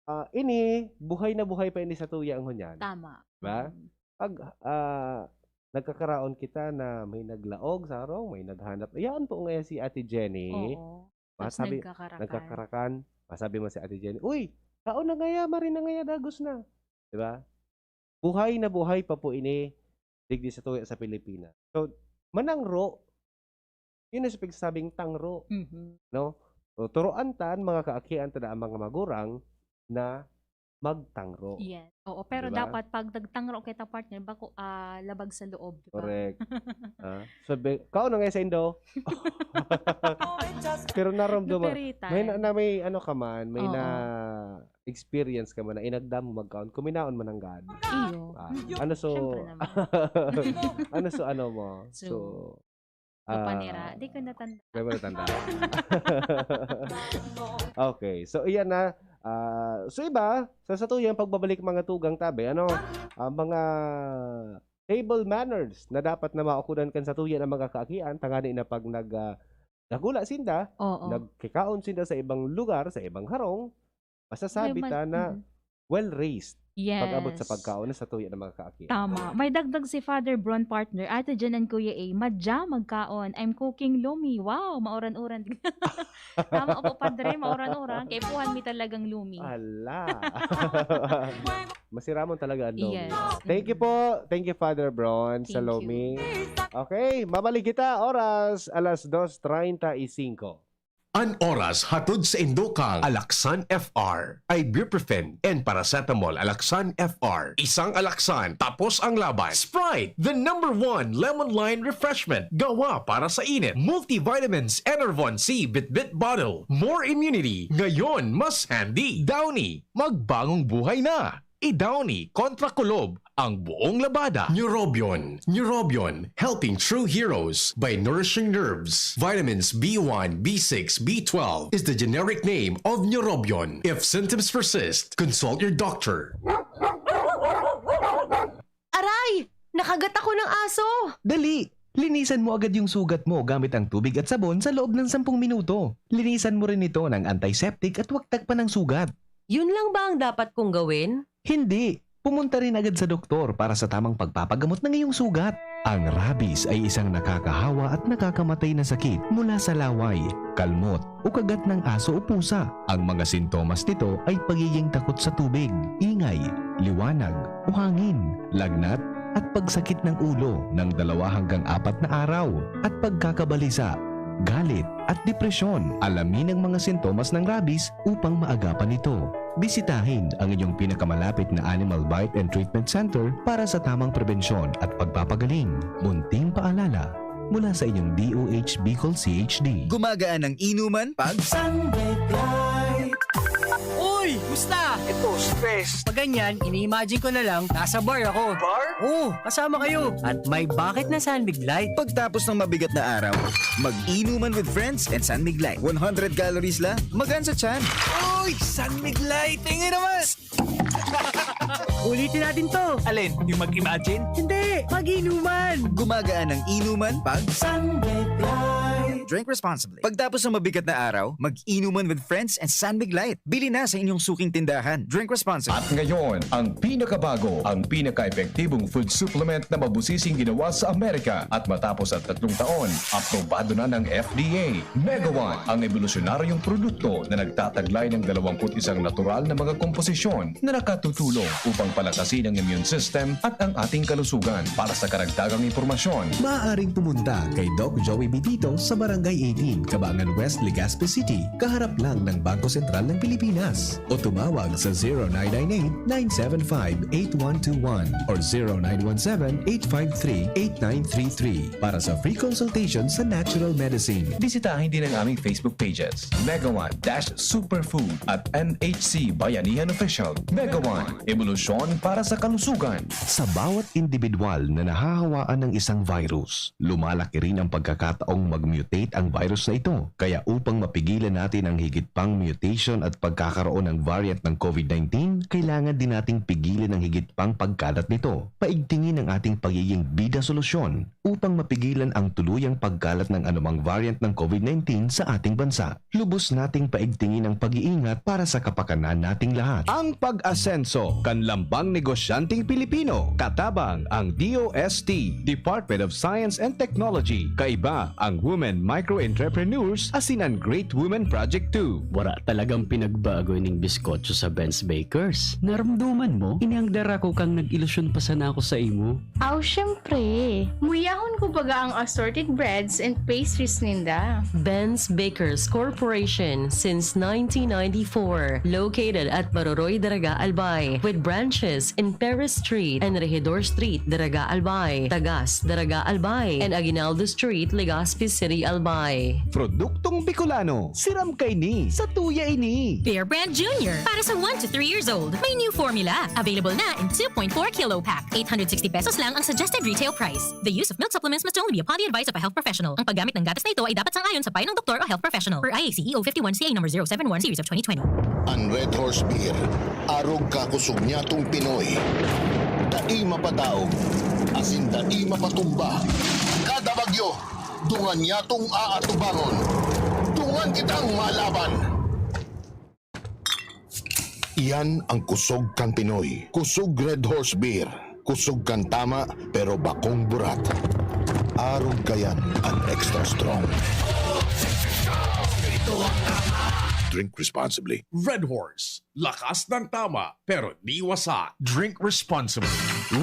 ah, ini, buhay na buhay pa ini sa tuya ang hunyan. Tama. Ba? Mm. Pag ah, nagkakaraon kita na may naglaog sa harong, may naghanap. Yan po ngayon si Ate Jenny. Oo. Tapos Masabi, nagkakarakan. nagkakarakan. Masabi mo si Ate Jenny, "Uy, kaon na ngaya, mari na ngaya, dagos na." Di ba? Buhay na buhay pa po ini digdi sa tuya sa Pilipinas. So, manangro, yun ang sa pagsasabing tangro. Mhm. No? So, turoan tan, mga kaakian ta na ang mga magurang na magtangro. Yes. Oo, pero Diba? dapat pag nagtangro kita, partner, bako ah, labag sa loob, di ba? Correct. Ah, sabi, kaon na nga sa Indo. Pero naramdaman, Napiritan. may na, na may ano ka man, may Oo. na experience ka man na inagda mo magkaon, kuminaon man ang gad. Iyo. Ah, ano so, Siyempre naman. Ano so, ano mo? So, So, Kapanira. ah, Di ko natanda. May mga tanda. Okay. So, iyan na. Ah, so, iba, sa satuyang pagbabalik mga tugang tabi, ano, ah, mga table manners na dapat na maukudan kan satuyan ang mga kaakian, tangani na pag nag, ah, dagula sinda, Oo. nagkikaon sinda sa ibang lugar, sa ibang harong, masasabi May man- ta na Mhm. well-raised Yes. pag-abot sa pagkaon na satuyan ng mga kaakian. Tama. May dagdag si Father Bron, partner. Ate Jen and Kuya A, madya magkaon. I'm cooking lumi. Wow, mauran-uran. Tama po, Padre, mauran-uran. Kaipuhan mi talagang lumi. Ala. Masiramon talaga ang lomi. Yes. Thank you po. Thank you, Father Bron, sa Thank you. lomi. Okay, mabalik kita. Oras, alas dos treinta y cinco. An oras hatod sa indo kang Alaxan F R, ibuprofen, and paracetamol. Alaxan F R, isang Alaxan, tapos ang laban. Sprite, the number one lemon lime refreshment, gawa para sa init. Multivitamins, Enervon C, Bitbit Bottle, more immunity, ngayon mas handy. Downy, magbagong buhay na. I-Downy kontra kulob ang buong labada. Neurobion, Neurobion, helping true heroes by nourishing nerves. Vitamins B one, B six, B twelve is the generic name of Neurobion. If symptoms persist, consult your doctor. Aray! Nakagat ako ng aso! Dali! Linisan mo agad yung sugat mo gamit ang tubig at sabon sa loob ng sampung minuto. Linisan mo rin ito ng antiseptic at huwag tagpan ng sugat. Yun lang ba ang dapat kong gawin? Hindi! Pumunta rin agad sa doktor para sa tamang pagpapagamot ng iyong sugat. Ang rabies ay isang nakakahawa at nakakamatay na sakit mula sa laway, kalmot, o kagat ng aso o pusa. Ang mga sintomas nito ay pagiging takot sa tubig, ingay, liwanag, o hangin, lagnat, at pagsakit ng ulo ng dalawa hanggang apat na araw, at pagkakabalisa, galit, at depresyon. Alamin ang mga sintomas ng rabies upang maagapan ito. Bisitahin ang inyong pinakamalapit na Animal Bite and Treatment Center para sa tamang prebensyon at pagpapagaling. Munting paalala mula sa inyong D O H Bicol C H D. Gumagaan ang inuman pag Sunlight. Uy! Musta? Ito, stress. Pag ganyan, ini-imagine ko na lang, nasa bar ako. Bar? Oo, kasama kayo. At may bakit na San Mig Light. Pagtapos ng mabigat na araw, mag-inuman with friends and San Mig Light. One hundred calories lang, magaan sa tiyan. Uy! San Mig Light! Tingin naman! Ulitin natin to. Alin? Yung mag-imagine? Hindi! Mag-inuman! Gumagaan ang inuman pag Sunlight. Drink responsibly. Pagtapos ng mabigat na araw, mag-inuman with friends and San Mig Light. Bili na sa inyong suking tindahan. Drink responsibly. At ngayon, ang pinakabago, ang pinaka-epektibong food supplement na mabusising ginawa sa Amerika at matapos ang tatlong taon, aprobado na ng F D A. Megawan, ang ebolusyonaryong produkto na nagtataglay ng dalawampu't isang natural na mga komposisyon na nakatutulong upang palakasin ang immune system at ang ating kalusugan. Para sa karagdagang impormasyon, Maaaring pumunta kay Doc Joey Bitito sa Barangay eighteen, Cabangan West, Legazpi City, kaharap lang ng Bangko Sentral ng Pilipinas. O tumawag sa zero nine nine eight, nine seven five, eight one two one or zero nine one seven, eight five three, eight nine three three para sa free consultation sa natural medicine. Bisitahin din ang aming Facebook pages, Megawan dash Superfood at N H C Bayanihan Official. Megawan, ebolusyon para sa kalusugan. Sa bawat indibidwal na nahahawaan ng isang virus, lumalaki rin ang pagkakataong mag-mutate ang virus na ito. Kaya upang mapigilan natin ang higit pang mutation at pagkakaroon ng variant ng COVID nineteen, kailangan din nating pigilan ang higit pang pagkalat nito. Paigtingin ang ating pagiging bida solusyon upang mapigilan ang tuluyang pagkalat ng anumang variant ng COVID nineteen sa ating bansa. Lubos nating paigtingin ang pag-iingat para sa kapakanan nating lahat. Ang pag-asenso kan lambang negosyanteng Pilipino, katabang ang D O S T, Department of Science and Technology, kaiba ang Women Micro Entrepreneurs asin an Great Women Project two. Wara talagang pinagbago ning biskotso sa Ben's Bakers. Naramdaman mo? Ini ang dara ko kan nag-ilusyon pa sana ako sa imo. Aw, syempre. Muyahon ko baga ang assorted breads and pastries ninda. Ben's Bakers Corporation since nineteen ninety-four, located at Maroroy, Daraga, Albay, with branches in Perez Street and Regidor Street, Daraga, Albay, Tagas, Daraga, Albay, and Aguinaldo Street, Legazpi City, Albay. Produktong Bicolano, siram kaini, satuya ini. Bear Brand Junior, para sa one to three years old. May new formula. Available na in two point four kilo pack. Eight hundred sixty pesos lang ang suggested retail price. The use of milk supplements must only be upon the advice of a health professional. Ang paggamit ng gatas na ito ay dapat sang-ayon sa payo ng doktor o health professional. Per I A C E O fifty-one C A number zero seven one series of twenty twenty. An Red Horse Beer, arog kakosog niyatong Pinoy. Dai mapadaog, asin dai mapatumba. Kada bagyo, dungan niyatong aatubangon. Dungan kitang malaban. Iyan ang kusog kan Pinoy. Kusog Red Horse Beer. Kusog kan tama, pero bakong burat. Arog kayan an extra strong. Drink responsibly. Red Horse. Lakas ng tama, pero di wasa. Drink responsibly.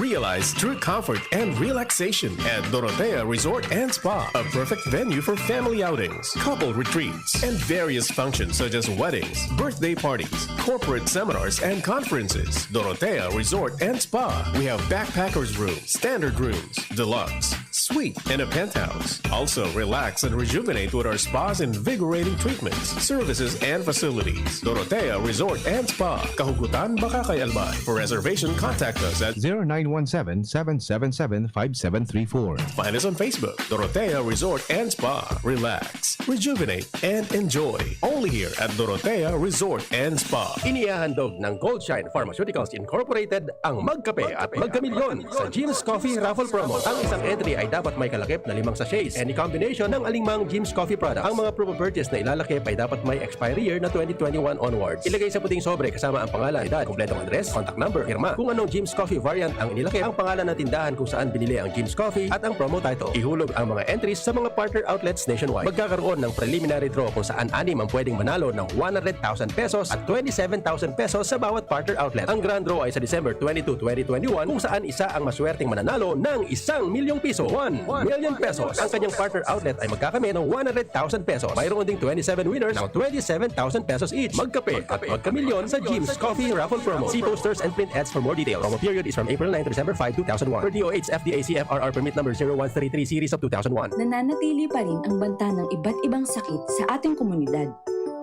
Realize true comfort and relaxation at Dorotea Resort and Spa, a perfect venue for family outings, couple retreats, and various functions such as weddings, birthday parties, corporate seminars, and conferences. Dorotea Resort and Spa. We have backpackers room, standard rooms, deluxe, suite, and a penthouse. Also, relax and rejuvenate with our spa's invigorating treatments, services, and facilities. Dorotea Resort and Spa, Kahugutan, Bacacay, Albay. For reservation, contact us at zero nine one seven, seven seven seven, five seven three four. Find us on Facebook, Dorotea Resort and Spa. Relax, rejuvenate, and enjoy. Only here at Dorotea Resort and Spa. Inihahandog ng Goldshine Pharmaceuticals Incorporated ang Magkape at Magkamilyon sa Jim's Coffee Raffle Promo. Ang isang entry ay dapat may kalakip na limang sachets, any combination ng alingmang Jim's Coffee product. Ang mga promo purchase na ilalakip ay dapat may expiry year na twenty twenty-one onwards. Ilagay sa puting sobre kasama ang pangalan, edad, kompletong address, contact number, pirma. Kung anong Jim's Coffee variant ang inilakip, ang pangalan ng tindahan kung saan binili ang Jim's Coffee at ang promo title. Ihulog ang mga entries sa mga partner outlets nationwide. Magkakaroon ng preliminary draw kung saan anim ang pwedeng manalo ng one hundred thousand pesos at twenty-seven thousand pesos sa bawat partner outlet. Ang grand draw ay sa December twenty-two, twenty twenty-one, kung saan isa ang maswerteng mananalo ng isang milyong piso, one million pesos. Ang kanyang partner outlet ay magkakamit ng one hundred thousand pesos. Mayroon ding twenty-seven winners ng twenty-seven thousand pesos each. Magkape at magkamilyon sa Jim's Coffee Raffle Promo. See posters and print ads for more details. Promo period is from April nine to December five, two thousand one. Per D O H F D A C F R R permit number zero one three three series of two thousand one. Nananatili pa rin ang banta ng iba't ibang sakit sa ating komunidad.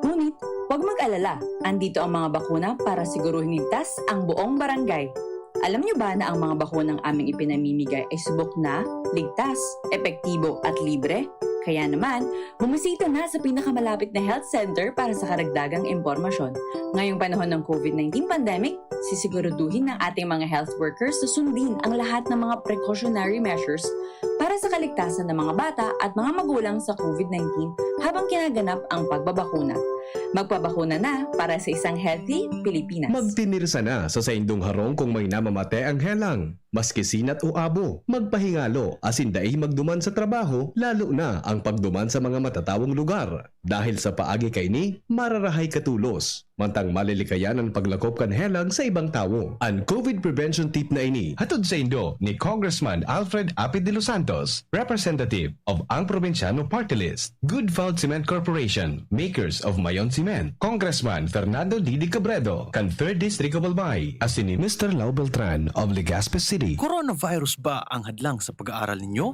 Ngunit, huwag mag-alala, andito ang mga bakuna para siguruhing ligtas ang buong barangay. Alam niyo ba na ang mga bakunang aming ipinamimigay ay subok na, ligtas, epektibo at libre? Kaya naman, bumisita na sa pinakamalapit na health center para sa karagdagang impormasyon. Ngayong panahon ng COVID nineteen pandemic, sisiguraduhin ng ating mga health workers na sundin ang lahat ng mga precautionary measures para sa kaligtasan ng mga bata at mga magulang sa COVID nineteen habang kinaganap ang pagbabakuna. Magpabakuna na para sa isang healthy Pilipinas. Magtinirsa na sa saindong harong kung may namamate ang helang, maski sinat o abo. Magpahingalo asin dai magduman sa trabaho, lalo na ang pagduman sa mga matatawong lugar. Dahil sa paagi kaini, mararahay ka tolos. Mantang malilikayan an paglakop kan helang sa ibang tawo. An COVID prevention tip na ini, hatod saindo ni Congressman Alfred Apid de los Santos, representative of Ang Probinsyano Party List, Good Fault Cement Corporation, makers of Mayon Cement, Congressman Fernando Didi Cabredo, kan Third District of Albay, asin ni Mister Lau Beltran of Legazpi City. Coronavirus ba ang hadlang sa pag-aaral ninyo?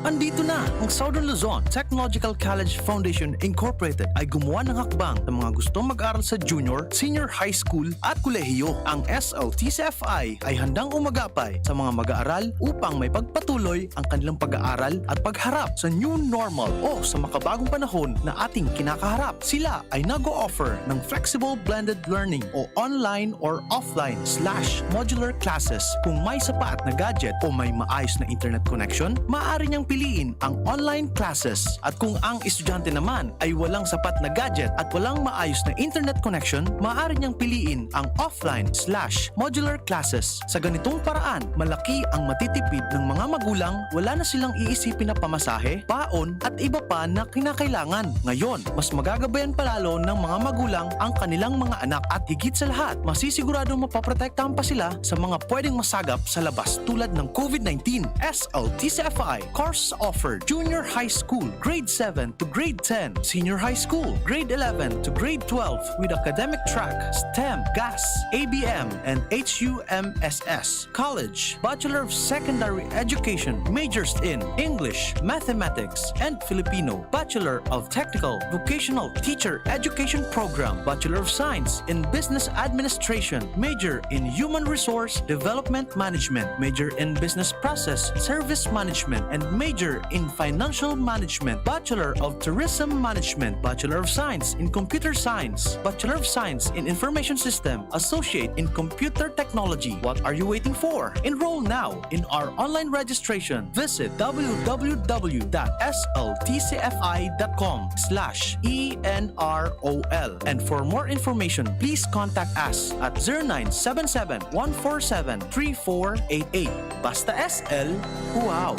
Andito na ang Southern Luzon Technological College Foundation Incorporated ay gumawa ng hakbang sa mga gustong mag-aral sa junior, senior high school at kolehiyo. Ang S L T C F I ay handang umagapay sa mga mag-aaral upang may pagpatuloy ang kanilang pag-aaral at pagharap sa new normal o sa makabagong panahon na ating kinakaharap. Sila ay nag-o-offer ng flexible blended learning o online or offline slash modular classes. Kung may sapat na gadget o may maayos na internet connection, maaari niyang piliin ang online classes. At kung ang estudyante naman ay walang sapat na gadget at walang maayos na internet connection, maaari niyang piliin ang offline slash modular classes. Sa ganitong paraan, malaki ang matitipid ng mga magulang, wala na silang iisipin na pamasahe, baon, at iba pa na kinakailangan. Ngayon, mas magagabayan pa lalo ng mga magulang ang kanilang mga anak at higit sa lahat, masisiguradong mapoprotektahan pa sila sa mga pwedeng masagap sa labas tulad ng COVID nineteen. S L T C F I course offered: Junior High School, Grade seven to Grade ten, Senior High School, Grade eleven to Grade twelve, with academic track, STEM, GAS, A B M, and H U M S S. College, Bachelor of Secondary Education, majors in English, Mathematics, and Filipino, Bachelor of Technical Vocational Teacher Education Program, Bachelor of Science in Business Administration, major in Human Resource Development Management, major in Business Process Service Management, and major in Financial Management, Bachelor of Tourism Management, Bachelor of Science in Computer Science, Bachelor of Science in Information System, Associate in Computer Technology. What are you waiting for? Enroll now in our online registration. Visit w w w dot s l t c f i dot com slash e n r o l. And for more information, please contact us at zero nine seven seven, one four seven, three four eight eight. Basta S L, wow!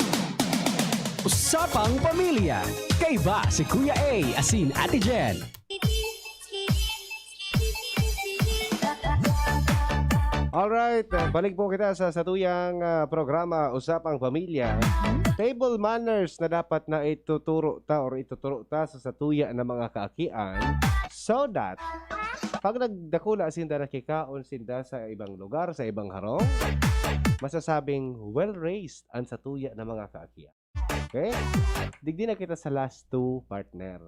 Usapang Pamilya. Kaiba si Kuya A asin Ate Jen. Alright, ah, balik po kita sa satuyang, ah, programa, Usapang Pamilya. Table manners na dapat na ituturo ta or ituturo ta sa satuya na mga kaakian, so that pag nagdakula sinda, nakikaon sinda sa ibang lugar, sa ibang harong, masasabing well-raised an satuya na mga kaakian. Okay? Digdi na kita sa last two, partner.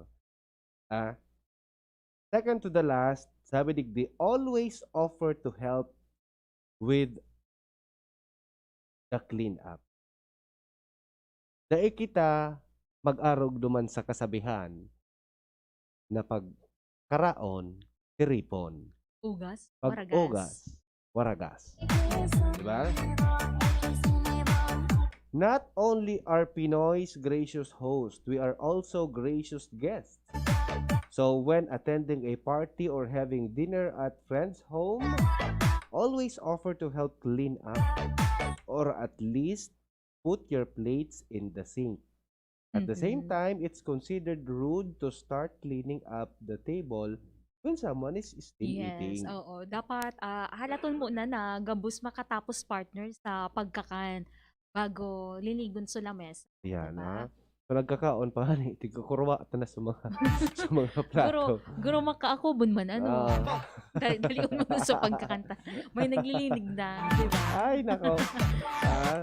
Ah, second to the last, sabi digdi, always offer to help with the clean up. Dai kita mag-arog duman sa kasabihan na pagkaraon, tiripon. Ugas, Pag waragas. Ugas, waragas. Diba? Not only are Pinoy's gracious host, we are also gracious guests. So when attending a party or having dinner at friend's home, always offer to help clean up or at least put your plates in the sink. At the same Mhm. time, it's considered rude to start cleaning up the table when someone is still Yes, eating. Oo. Dapat ah, halaton mo na na gabos makatapos, partner, sa pagkakan bago linigon sa lamesa. Yan Diba? na. So nagkakaon pa ni, tigkukurwa ta na sa mga sa mga Guro, plato. guro makaakubon man, ano? Ah, Dali, dalion mo na sa pagkakanta. May naglilinig na, di ba? Ay, nako. Ah,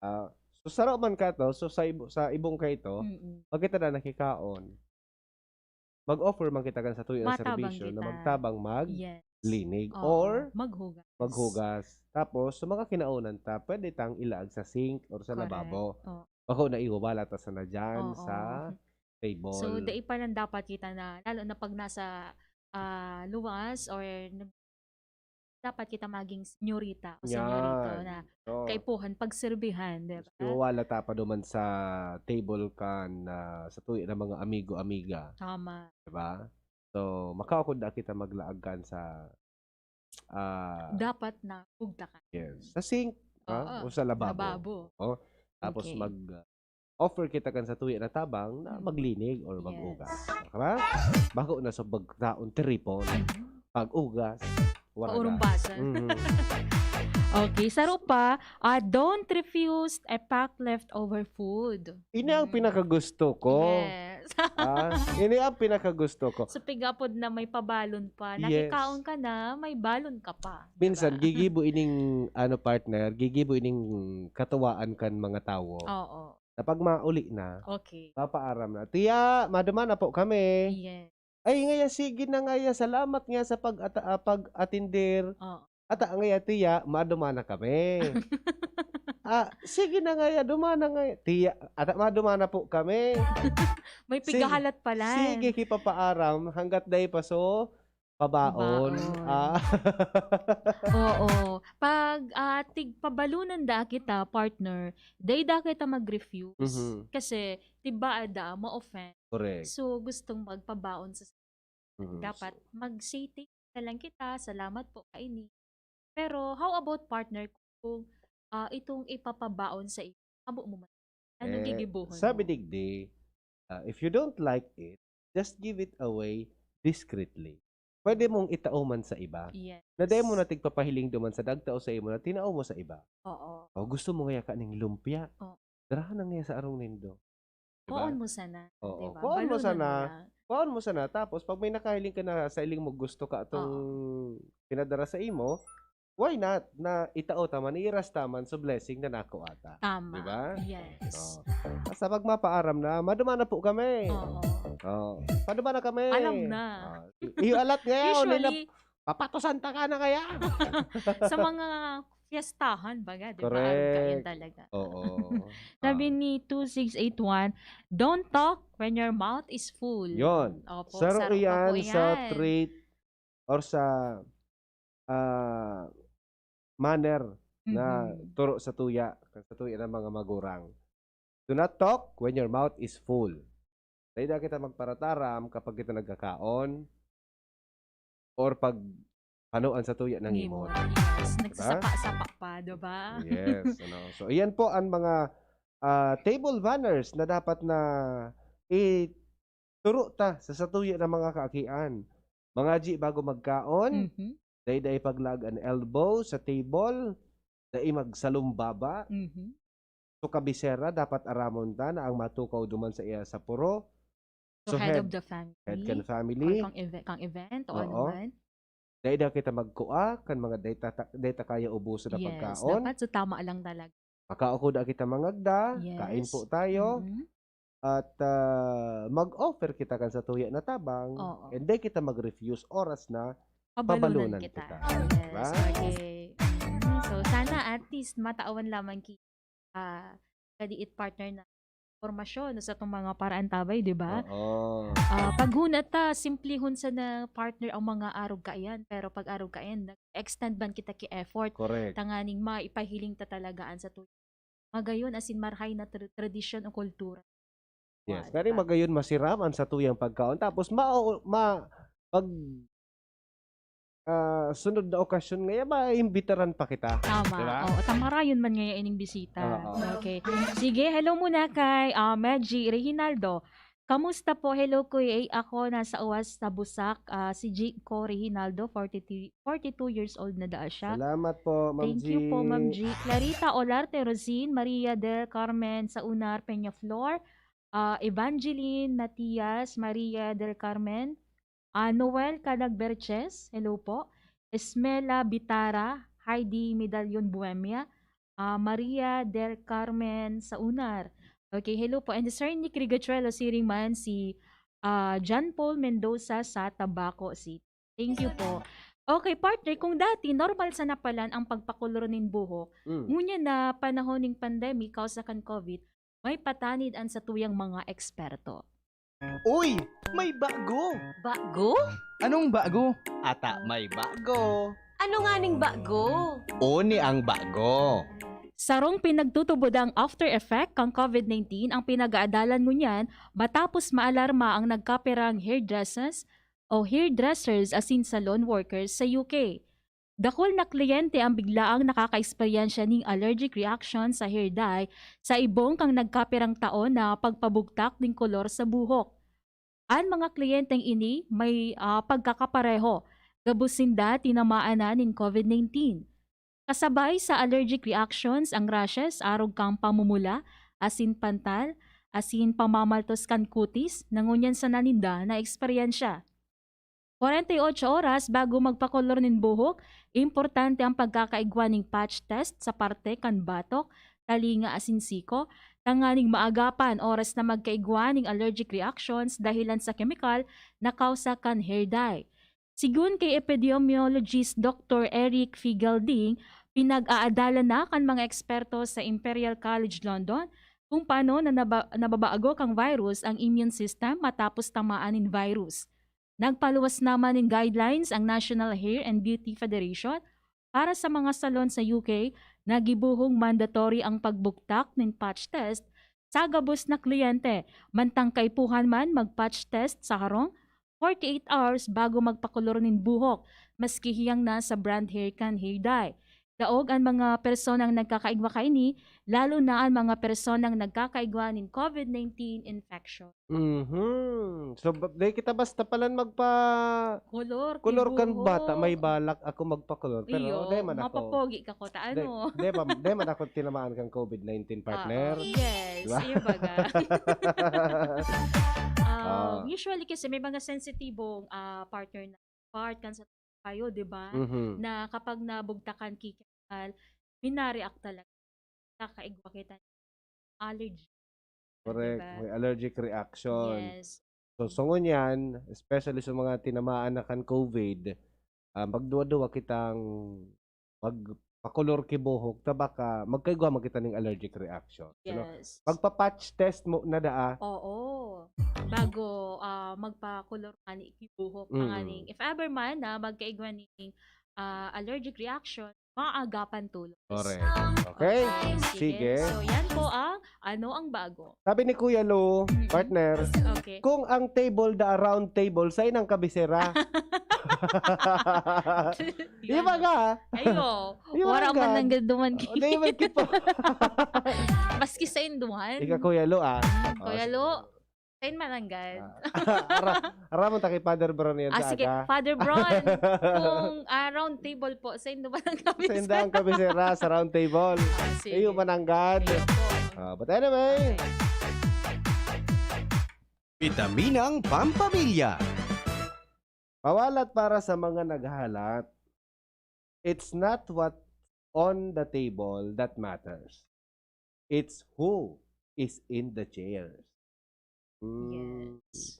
ah, so saro man ka to, so sa, ibo, sa ibong ka ito, Mm-mm. pag kita na nakikaon, mag-offer man kita kan sa tuyang Matabang serbisyo na kita. magtabang Yes. maglinig Oo, or maghugas. maghugas. Tapos, sa mga kinaunan ta, pwede tang ilaag sa sink or sa Correct. lababo. Oo. Bako na iwawala ta sana dyan Oo. sa table. So, dai pa lang dapat kita na, lalo na pag nasa ah, luwas or nag- dapat kita maging senyorita o senyorito Yan. na So, kaipuhan, pagserbihan, di ba? iwawala ta pa duman sa table kan ah, sa tuya ng mga amigo-amiga. Tama. Diba? So, makaukod na kita maglaag kan sa ah, Dapat na bugtakan. yes, sa sink, ah, Oo, o sa lababo. lababo. Oh, tapos Okay. mag ah, offer kita kan sa tuya na tabang na Mm. maglinig or Yes. mag-ugas. Diba? Bako na sa pagkaon, tiripon, Mhm. pag-ugas, waragas. Paurumbasan. Mhm. Okay, saro pa, ah, don't refuse a packed leftover food. Ini ang Mm. pinakagusto ko. Yes. Ah, ini ang pinakagusto ko. So, pigapod na may pabalon pa. Yes. Nakikaon ka na, may balon ka pa. Minsan, Diba? gigibo ining, ano, partner, gigibo ining katuwaan kan mga tawo. Oo. Na pag mauli na, Okay. papaaram na, "Tiya, maduman na po kami." Yes. Ay, ngaya, sige na ngaya, salamat nga sa pag-ata-, ah, pag-atender. Oo. Ata ngaya, tiya, maduman na kami. Ah, sige na ngaya, duman na ngaya. Tiya, ata maduman na po kami. May Sige, pigahalat pala. sige, kipapaaram, hanggat dai pa so, pabaon. Pabaon. Ah. Oo. Pag, ah, tigpabalunan da kita, partner, dai da kita mag-refuse. Mhm. Kasi, tiba da, ma-offend. Correct. So, gustong magpabaon sa Mhm. dapat mag-say thank na lang kita, salamat po, kaini. Pero, how about, partner, kung, ah, itong ipapabaon sa iyo, habo mo man? Anong Eh, gigibohon sabi mo? digdi, ah, "If you don't like it, just give it away discreetly." Pwede mong itao man sa iba. Yes. Na dai mo na tigpapahiling duman sa nagtao sa imo na tinao mo sa iba. Oo. O gusto mo ngaya kaning lumpia? Oo. Darahan na ngaya sa arong nindo. Diba? Kuhaon mo sana, Oo. Diba? Kuhaon mo Balunan mo sana. lang. Kuhaon mo sana. Tapos pag may nakahiling ka na sa hiling mo, gusto ka atong Oo. pinadara sa imo, why not? Na itao ta man, iiras ta man sa blessing na nakuha ta. Tama. Diba? Yes. Oo. Basta pag mapaaram na, "Maduman na po kami." Oo. Oo. "Paduman na kami." Alam na. Oo. I-, iyo alat ngayon, nila, Usually, "Papatusan ta ka na kaya?" sa mga fiestahan, baga, di ba? Arog Correct. Kayan talaga. Oo. Sabi Ah. ni two six eight one, "Don't talk when your mouth is full." Yon. Opo, Saro saro pa po iyan sa yan. trait or sa, ah, manner na Mhm. turo sa tuya, sa tuya ng mga magurang. "Do not talk when your mouth is full." Dai da kita magparataram kapag kita nagkakaon or pag hanoan sa tuya ng Ngimot. ngimot. Yes. Diba? Nagsasapa-sapa pa, diba? Yes, ano. So, iyan po ang mga, ah, table manners na dapat na ituro ta sa satuya ng mga kaakian. Mga ji, bago magkaon, Mhm. dai-dai paglaag an elbow sa table, dai magsalumbaba. Mhm. So, kabisera, dapat aramon ta na ang matukaw duman sa iya sa puro. So, So, head head, of the family, head kan or family. kang eve-, kang event, o Oo. ano man. Dai da kita magkua kan mga dai ta, ta, dai ta kaya ubuson na Yes, pagkaon. Dapat sa tama lang talaga. Makao ko da kita mangagda, kain Yes. po tayo, Mm-mm. at, ah, mag-offer kita kan satuya na tabang, Oo. and dai kita mag-refuse oras na Pabalunan pabalunan kita. kita. Yes, Diba? okay. Mm, so, sana at least matawan lamang ki, ah, kadiit partner na impormasyon sa itong mga paraantabay, di ba? Oo. Ah, paghunat ta, simplihon sana partner ang mga arog kaiyan, pero pag arog kaiyan, nag-extend man kita ki effort, Correct. tanganing maipahiling ta talaga an satuya. Magayon, asin marahay na tra-, tradisyon o kultura. Yes, Wa, kani diba? Magayon masiram an satuyang pagkaon. Tapos, ma, ma, pag, ah, sunod na okasyon ngaya, maimbitaran pa kita. Tama. Diba? Oo, tamarayon man ngaya ining bisita. Oo. Okay. Sige, hello muna kay, ah, Medji Reginaldo. "Kamusta po? Hello, Kuya. Ako nasa Uwas sa Busak. Ah, si Jake ko, Reginaldo, forty-two, forty-two years old na daa siya." Salamat po, Ma'am Thank you po, Ma'am G. G. Clarita Olarte Rosin, Maria del Carmen Saunar Peñaflor, ah, Evangeline Matias, Maria del Carmen, ah, Noel Canagberches, hello po. Esmela Bitara, Heidi Medallon Buemia, ah, Maria del Carmen Saunar. Okay, hello po. And Sir Nick Rigachuelo, siring man si, ah, John Paul Mendoza sa Tabaco City. Thank you po. Okay, partner, kung dati, normal sana palan ang pagpakolor nin buhok, Mm. ngunyan na panahon ning pandemic, kausa kan COVID, may patanid an satuyang mga eksperto. Uy! May bago! Bago? Anong bago? Ata may bago! Ano nga ning bago? Oni ang bago! Sarong pinagtutubod ang after effect kan COVID nineteen ang pinag-aadalan ngunyan matapos maalarma ang nagkapirang hairdressers o hairdressers asin salon workers sa U K. Dakul na kliyente ang biglaang nakakaeksperyensya ning allergic reaction sa hair dye sa ibong kan nagkapirang taon na pagpabugtak nin kolor sa buhok. An mga kliyenteng ini may, ah, pagkakapareho, gabos sinda tinamaan na nin COVID nineteen. Kasabay sa allergic reactions ang rashes, arog kan pamumula, asin pantal, asin pamamaltos kan kutis na ngunyan sana ninda naeksperyensya. Kwarenta y ocho oras bago magpakolor nin buhok, importante ang pagkakaigwa nin patch test sa parte kan batok, talinga asin siko, tanganing maagapan oras na magkaigwa ning allergic reactions dahilan sa kemikal na kausa kan hair dye. Sigon kay epidemiologist Doktor Eric Fiegelding, pinag-aadalan na kan mga eksperto sa Imperial College London kung paano na naba-, nababaagok ang virus ang immune system matapos tamaan nin virus. Nagpaluwas naman nin guidelines ang National Hair and Beauty Federation para sa mga salon sa U K na gibohong mandatory ang pagbugtak nin patch test sa gabos na kliyente, mantang kaipuhan man mag-patch test sa harong forty-eight hours bago magpakolor nin buhok, maski hiyang nasa brand hair kan hair dye. Daog an mga personang nagkakaigwa kaini, lalo na an mga personang nagkakaigwa nin covid nineteen infection. Mhm. So, ba-, dai kita basta palan magpa-, Kolor, kolor kan buhok. Bata. May balak ako magpakolor, pero Iyo, dai man ako. Mapapogi ka ko, ta Dai, ano? dai pa, dai man ako tinamaan kan covid nineteen, partner. Ah, yes, Di ba? iyo baga. Um, Ah. Usually kasi may mga sensitibong, ah, partner na part kan sa tayo, di ba? Mhm. Na kapag nabugtakan ki kemikal, mina-react talaga. Kakaigwa kita allergy. Correct. Diba? May allergic reaction. Yes. So, so ngunyan, especially sa mga tinamaan na kan covid, ah, magduwa-duwa kitang magpakolor ki buhok, ta baka magkaigwa man kita ning allergic reaction. Ano? Yes. Magpa-patch test mo na daa. Oo. Bago, ah, magpakolor ngani ki buhok Mm. tanganing. If ever man na magkaigwa ning, ah, allergic reaction, maagapan tulos. Correct. Okay. Okay, Sige. sige. So, yan po ang ano ang bago. Sabi ni Kuya Lou, Mm. partner, Okay. kung ang table da round table, sa inang kabisera. Di ba Yan. ka? Ayo. Di ba Wala ka man gad? nang gaduman O, ki- di ba ki po? Maski sa induhan. Ika, Kuya Lou, ah. Mm, O, Kuya s- Lou, Sain mananggad. Ah, ara-, aramon ta kay Father Bron yan Ah, sa sige. aga. Father Bron, kung, ah, round table po, sain duman ang kabisera? Sain da ang kabisera sa round table. Ah, sige. Iyo mananggad. Iyo po. Ah, but anyway. Okay. Bitaminang Pampamilya. Mawalat para sa mga naghahalat. It's not what on the table that matters. It's who is in the chairs. Mm. Yes.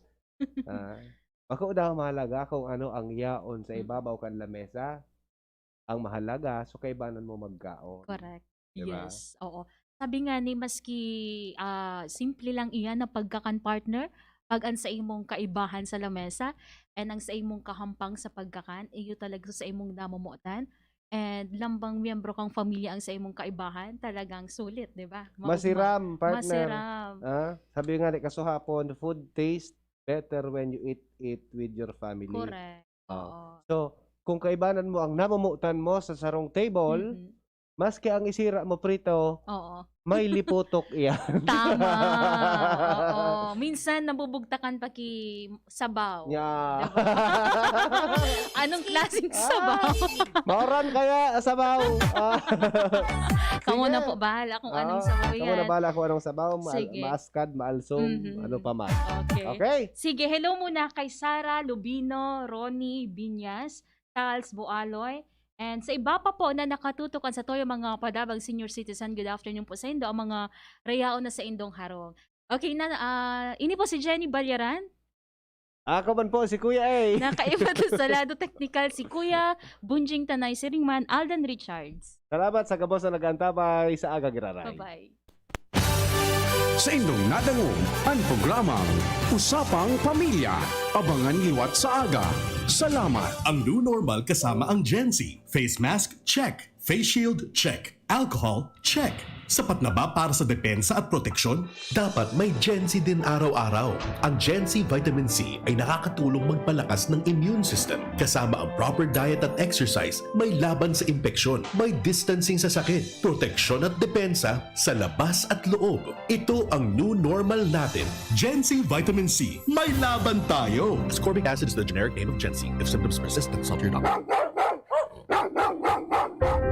Ah, bako daw mahalaga kung ano ang yaon sa Mm. ibabaw kan lamesa. Ang mahalaga, so kaibanan mo magkaon. Correct. Di ba? Yes, oo. Sabi nga ni, maski, ah, simple lang iyan na pagkakan, partner, pag ang sa imong kaibahan sa lamesa and ang sa imong kahampang sa pagkakan, iyo talaga sa imong namomotan, and lambang miyembro kang pamilya ang sa imong kaibahan, talagang sulit, di ba? Maugma. Masiram, partner. Masiram. Ah, sabi nga ni kasuhapon, food tastes better when you eat it with your family. Correct. Oh. Oo. So, kung kaibanan mo ang namomotan mo sa sarong table, Mm-mm. maski ang isira mo prito, Oo. may liputok iyan. Tama. Oo. Minsan nabubugtakan pa ki sabaw. Yeah. Diba? Anong klaseng sabaw? Ay, mauran kaya sabaw. Ah. Kamo na Sige. po bahala kung Oo, anong sabaw kamo na yan. bahala kung anong sabaw. Ma-, Sige. maaskad, maalsom, Mhm. ano pa man. Okay. Okay. Sige, hello muna kay Sarah Lubino, Ronnie Binyas, Charles Boaloy, and sa iba pa po na nakatutok kan satoyang mga padabang senior citizen. Good afternoon po sa indo, ang mga rayaon na sa indong harong. Okay na, ah, ini po si Jenny Balyaran. Ako man po, si Kuya A. Nakaiba to sa lado teknikal, si Kuya Bunjing Tanay Siringman, Alden Richards. Salamat sa gabos na nag-antabay sa Aga Giraray. Bye-bye. Sa indong nadangog, ang programang Usapang Pamilya. Abangan liwat sa aga. Salamat. Ang new normal kasama ang Gen Z. Face mask, check. Face shield, check. Alcohol, check. Sapat na ba para sa depensa at proteksyon? Dapat may Gen Z din araw-araw. Ang Gen Z Vitamin C ay nakakatulong magpalakas ng immune system. Kasama ang proper diet at exercise, may laban sa impeksyon, may distancing sa sakit, proteksyon at depensa sa labas at loob. Ito ang new normal natin. Gen Z Vitamin C, may laban tayo! Ascorbic acid is the generic name of Gen Z. If symptoms persist, consult your doctor.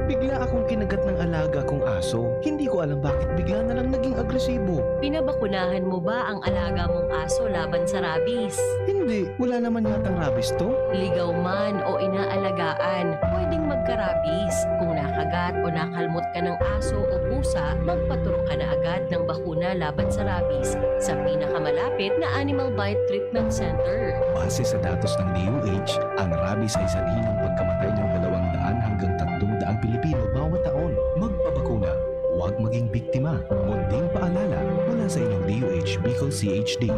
Bigla akong kinagat ng alaga kong aso. Hindi ko alam bakit bigla na lang naging agresibo. Pinabakunahan mo ba ang alaga mong aso laban sa rabies? Hindi. Wala naman yatang rabies to. Ligaw man o inaalagaan, pwedeng mag- ka-rabies. Kung nakagat o nakalmot ka ng aso o pusa, magpaturok ka na agad ng bakuna laban sa rabies sa pinakamalapit na Animal Bite Treatment Center. Base sa datos ng D O H, ang rabies ay sanhi ng pagkamatay ng dalawang daan hanggang tatlong daang Pilipino bawat taon. Magpabakuna, huwag maging biktima. Munting paalala mula sa inyong D O H Bicol C H D.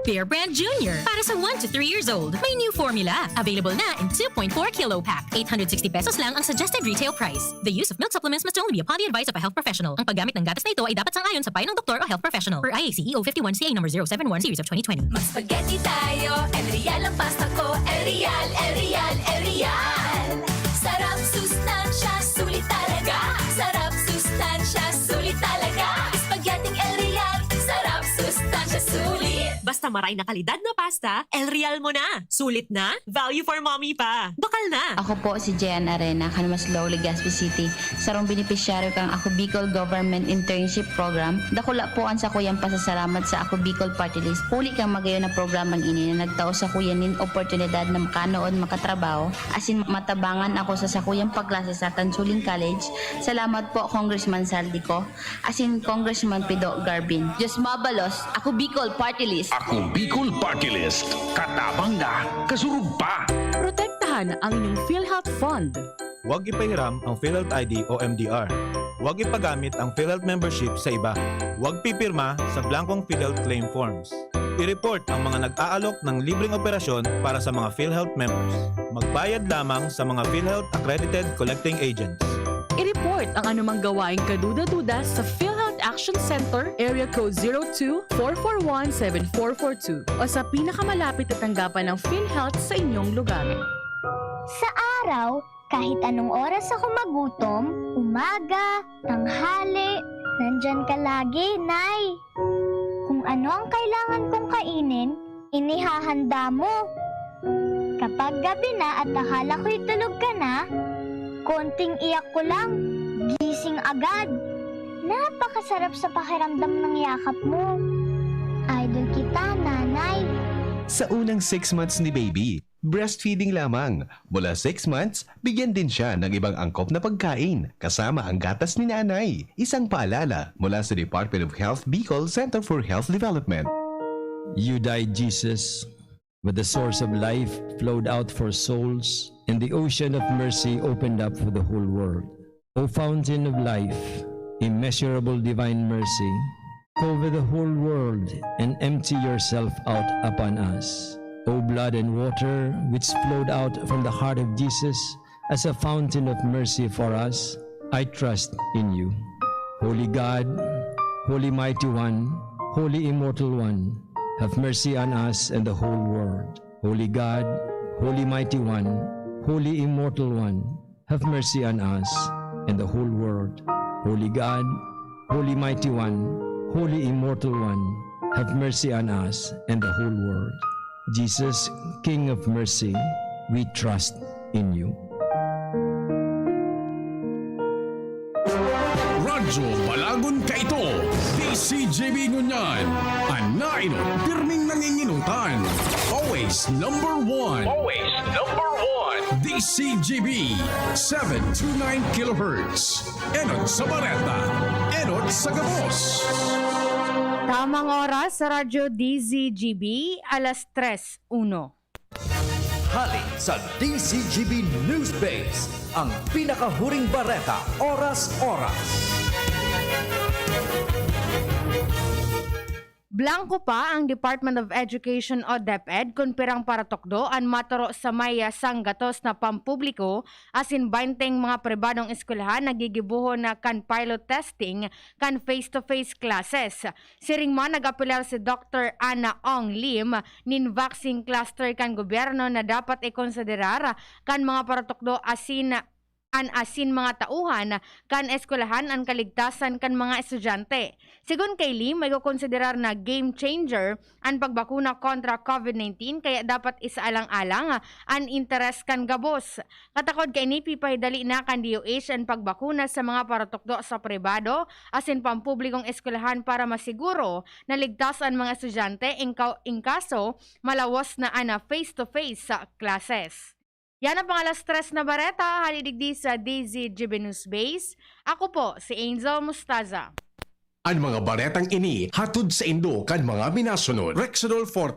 Bear Brand Junior para sa one to three years old. May new formula. Available na in two point four kilo pack. Eight hundred sixty pesos lang ang suggested retail price. The use of milk supplements must only be upon the advice of a health professional. Ang paggamit ng gatas na ito ay dapat sang-ayon sa payo ng doktor o health professional. Per I A C E O fifty-one C A number zero seven one series of twenty twenty. Mag-spaghetti tayo, El Real ang pasta ko, El Real, El Real, El Real. Sarap, sustansya, sulit talaga. Sarap, sustansya, sulit talaga. Spaghetti El Real, sarap, sustansya, sulit. Basta maray na kalidad na pasta, El Real mo na. Sulit na, value for mommy pa. Bakal na! Ako po si Jen Arena, kan Maslog, Legazpi City. Sarong benepisyaryo kan Ako Bicol Government Internship Program, dakula po an sakuyang pasasalamat sa Ako Bicol Party List. Huli kan magayon na programang ini na nagtao sakuya nin oportunidad na makanood, makatrabaho, asin matabangan ako sa sakuyang pagklase sa Tansuling College. Salamat po, Congressman Zaldy Co, asin Congressman Pido Garbin. Diyos mabalos, Ako Bicol Party List. Ako Bicol Party List. Katabang na, kasurog pa. Protektahan ang inyong PhilHealth Fund. Huwag ipahiram ang PhilHealth I D o M D R. Huwag ipagamit ang PhilHealth membership sa iba. Huwag pipirma sa blankong PhilHealth claim forms. I-report ang mga nag-aalok ng libreng operasyon para sa mga PhilHealth members. Magbayad lamang sa mga PhilHealth accredited collecting agents. I-report ang anumang gawaing kaduda-duda sa PhilHealth Action Center, Area Code zero two, four four one, seven four four two, o sa pinakamalapit na tanggapan ng PhilHealth sa inyong lugar. Sa araw, kahit anong oras ako magutom, umaga, tanghali, nandyan ka lagi, Nay. Kung ano ang kailangan kong kainin, inihahanda mo. Kapag gabi na at akala ko'y tulog ka na, konting iyak ko lang, gising agad. Napakasarap sa pakiramdam ng yakap mo. Idol kita, Nanay. Sa unang six months ni baby, breastfeeding lamang. Mula six months, bigyan din siya ng ibang angkop na pagkain, kasama ang gatas ni nanay. Isang paalala mula sa Department of Health Bicol Center for Health Development. You died, Jesus, but the source of life flowed out for souls, and the ocean of mercy opened up for the whole world. O fountain of life, immeasurable divine mercy, cover the whole world and empty yourself out upon us. O blood and water which flowed out from the heart of Jesus as a fountain of mercy for us, I trust in you. Holy God, Holy Mighty One, Holy Immortal One, have mercy on us and the whole world. Holy God, Holy Mighty One, Holy Immortal One, have mercy on us and the whole world. Holy God, Holy Mighty One, Holy Immortal One, have mercy on us and the whole world. Jesus, King of Mercy, we trust in you. Radyo Balagon Kaito, D C G B ngunyan. An nainot, pirming nanginginutan. Always number one. Always number one. D C G B, seven two nine kilohertz. Enot sa bareta, enot sa gabos. Tamang oras sa Radyo D Z G B, alas tres uno. Hali sa D Z G B News Base, ang pinakahuring bareta, oras-oras. Blangko pa ang Department of Education o DepEd kun pirang paratukdo an maturo sa may sanggatos na pampubliko asin baynte mga pribadong eskwelahan na gigibohon na kan pilot testing kan face-to-face classes. Siring man, nag-apelar si Doktor Ana Ong Lim nin vaccine cluster kan gobyerno na dapat ikonsiderar kan mga paratukdo asin an asin mga tauhan kan eskwelahan an kaligtasan kan mga estudyante. Sigon kay Lim, maikokonsiderar na game changer an pagbakuna kontra COVID nineteen, kaya dapat isaalang-alang an interes kan gabos. Katakod kaini, pipahidali na kan D O H an pagbakuna sa mga paratukdo sa pribado asin pampublikong eskwelahan para masiguro na ligtas an mga estudyante in ka-, in kaso malawos na an face-to-face classes. Yan ang mga alas tres na bareta, hali digdi sa D Z G B News Base. Ako po, si Angel Mustaza. An mga baretang ini hatod saindo kan mga minasunod: Rexidol forte,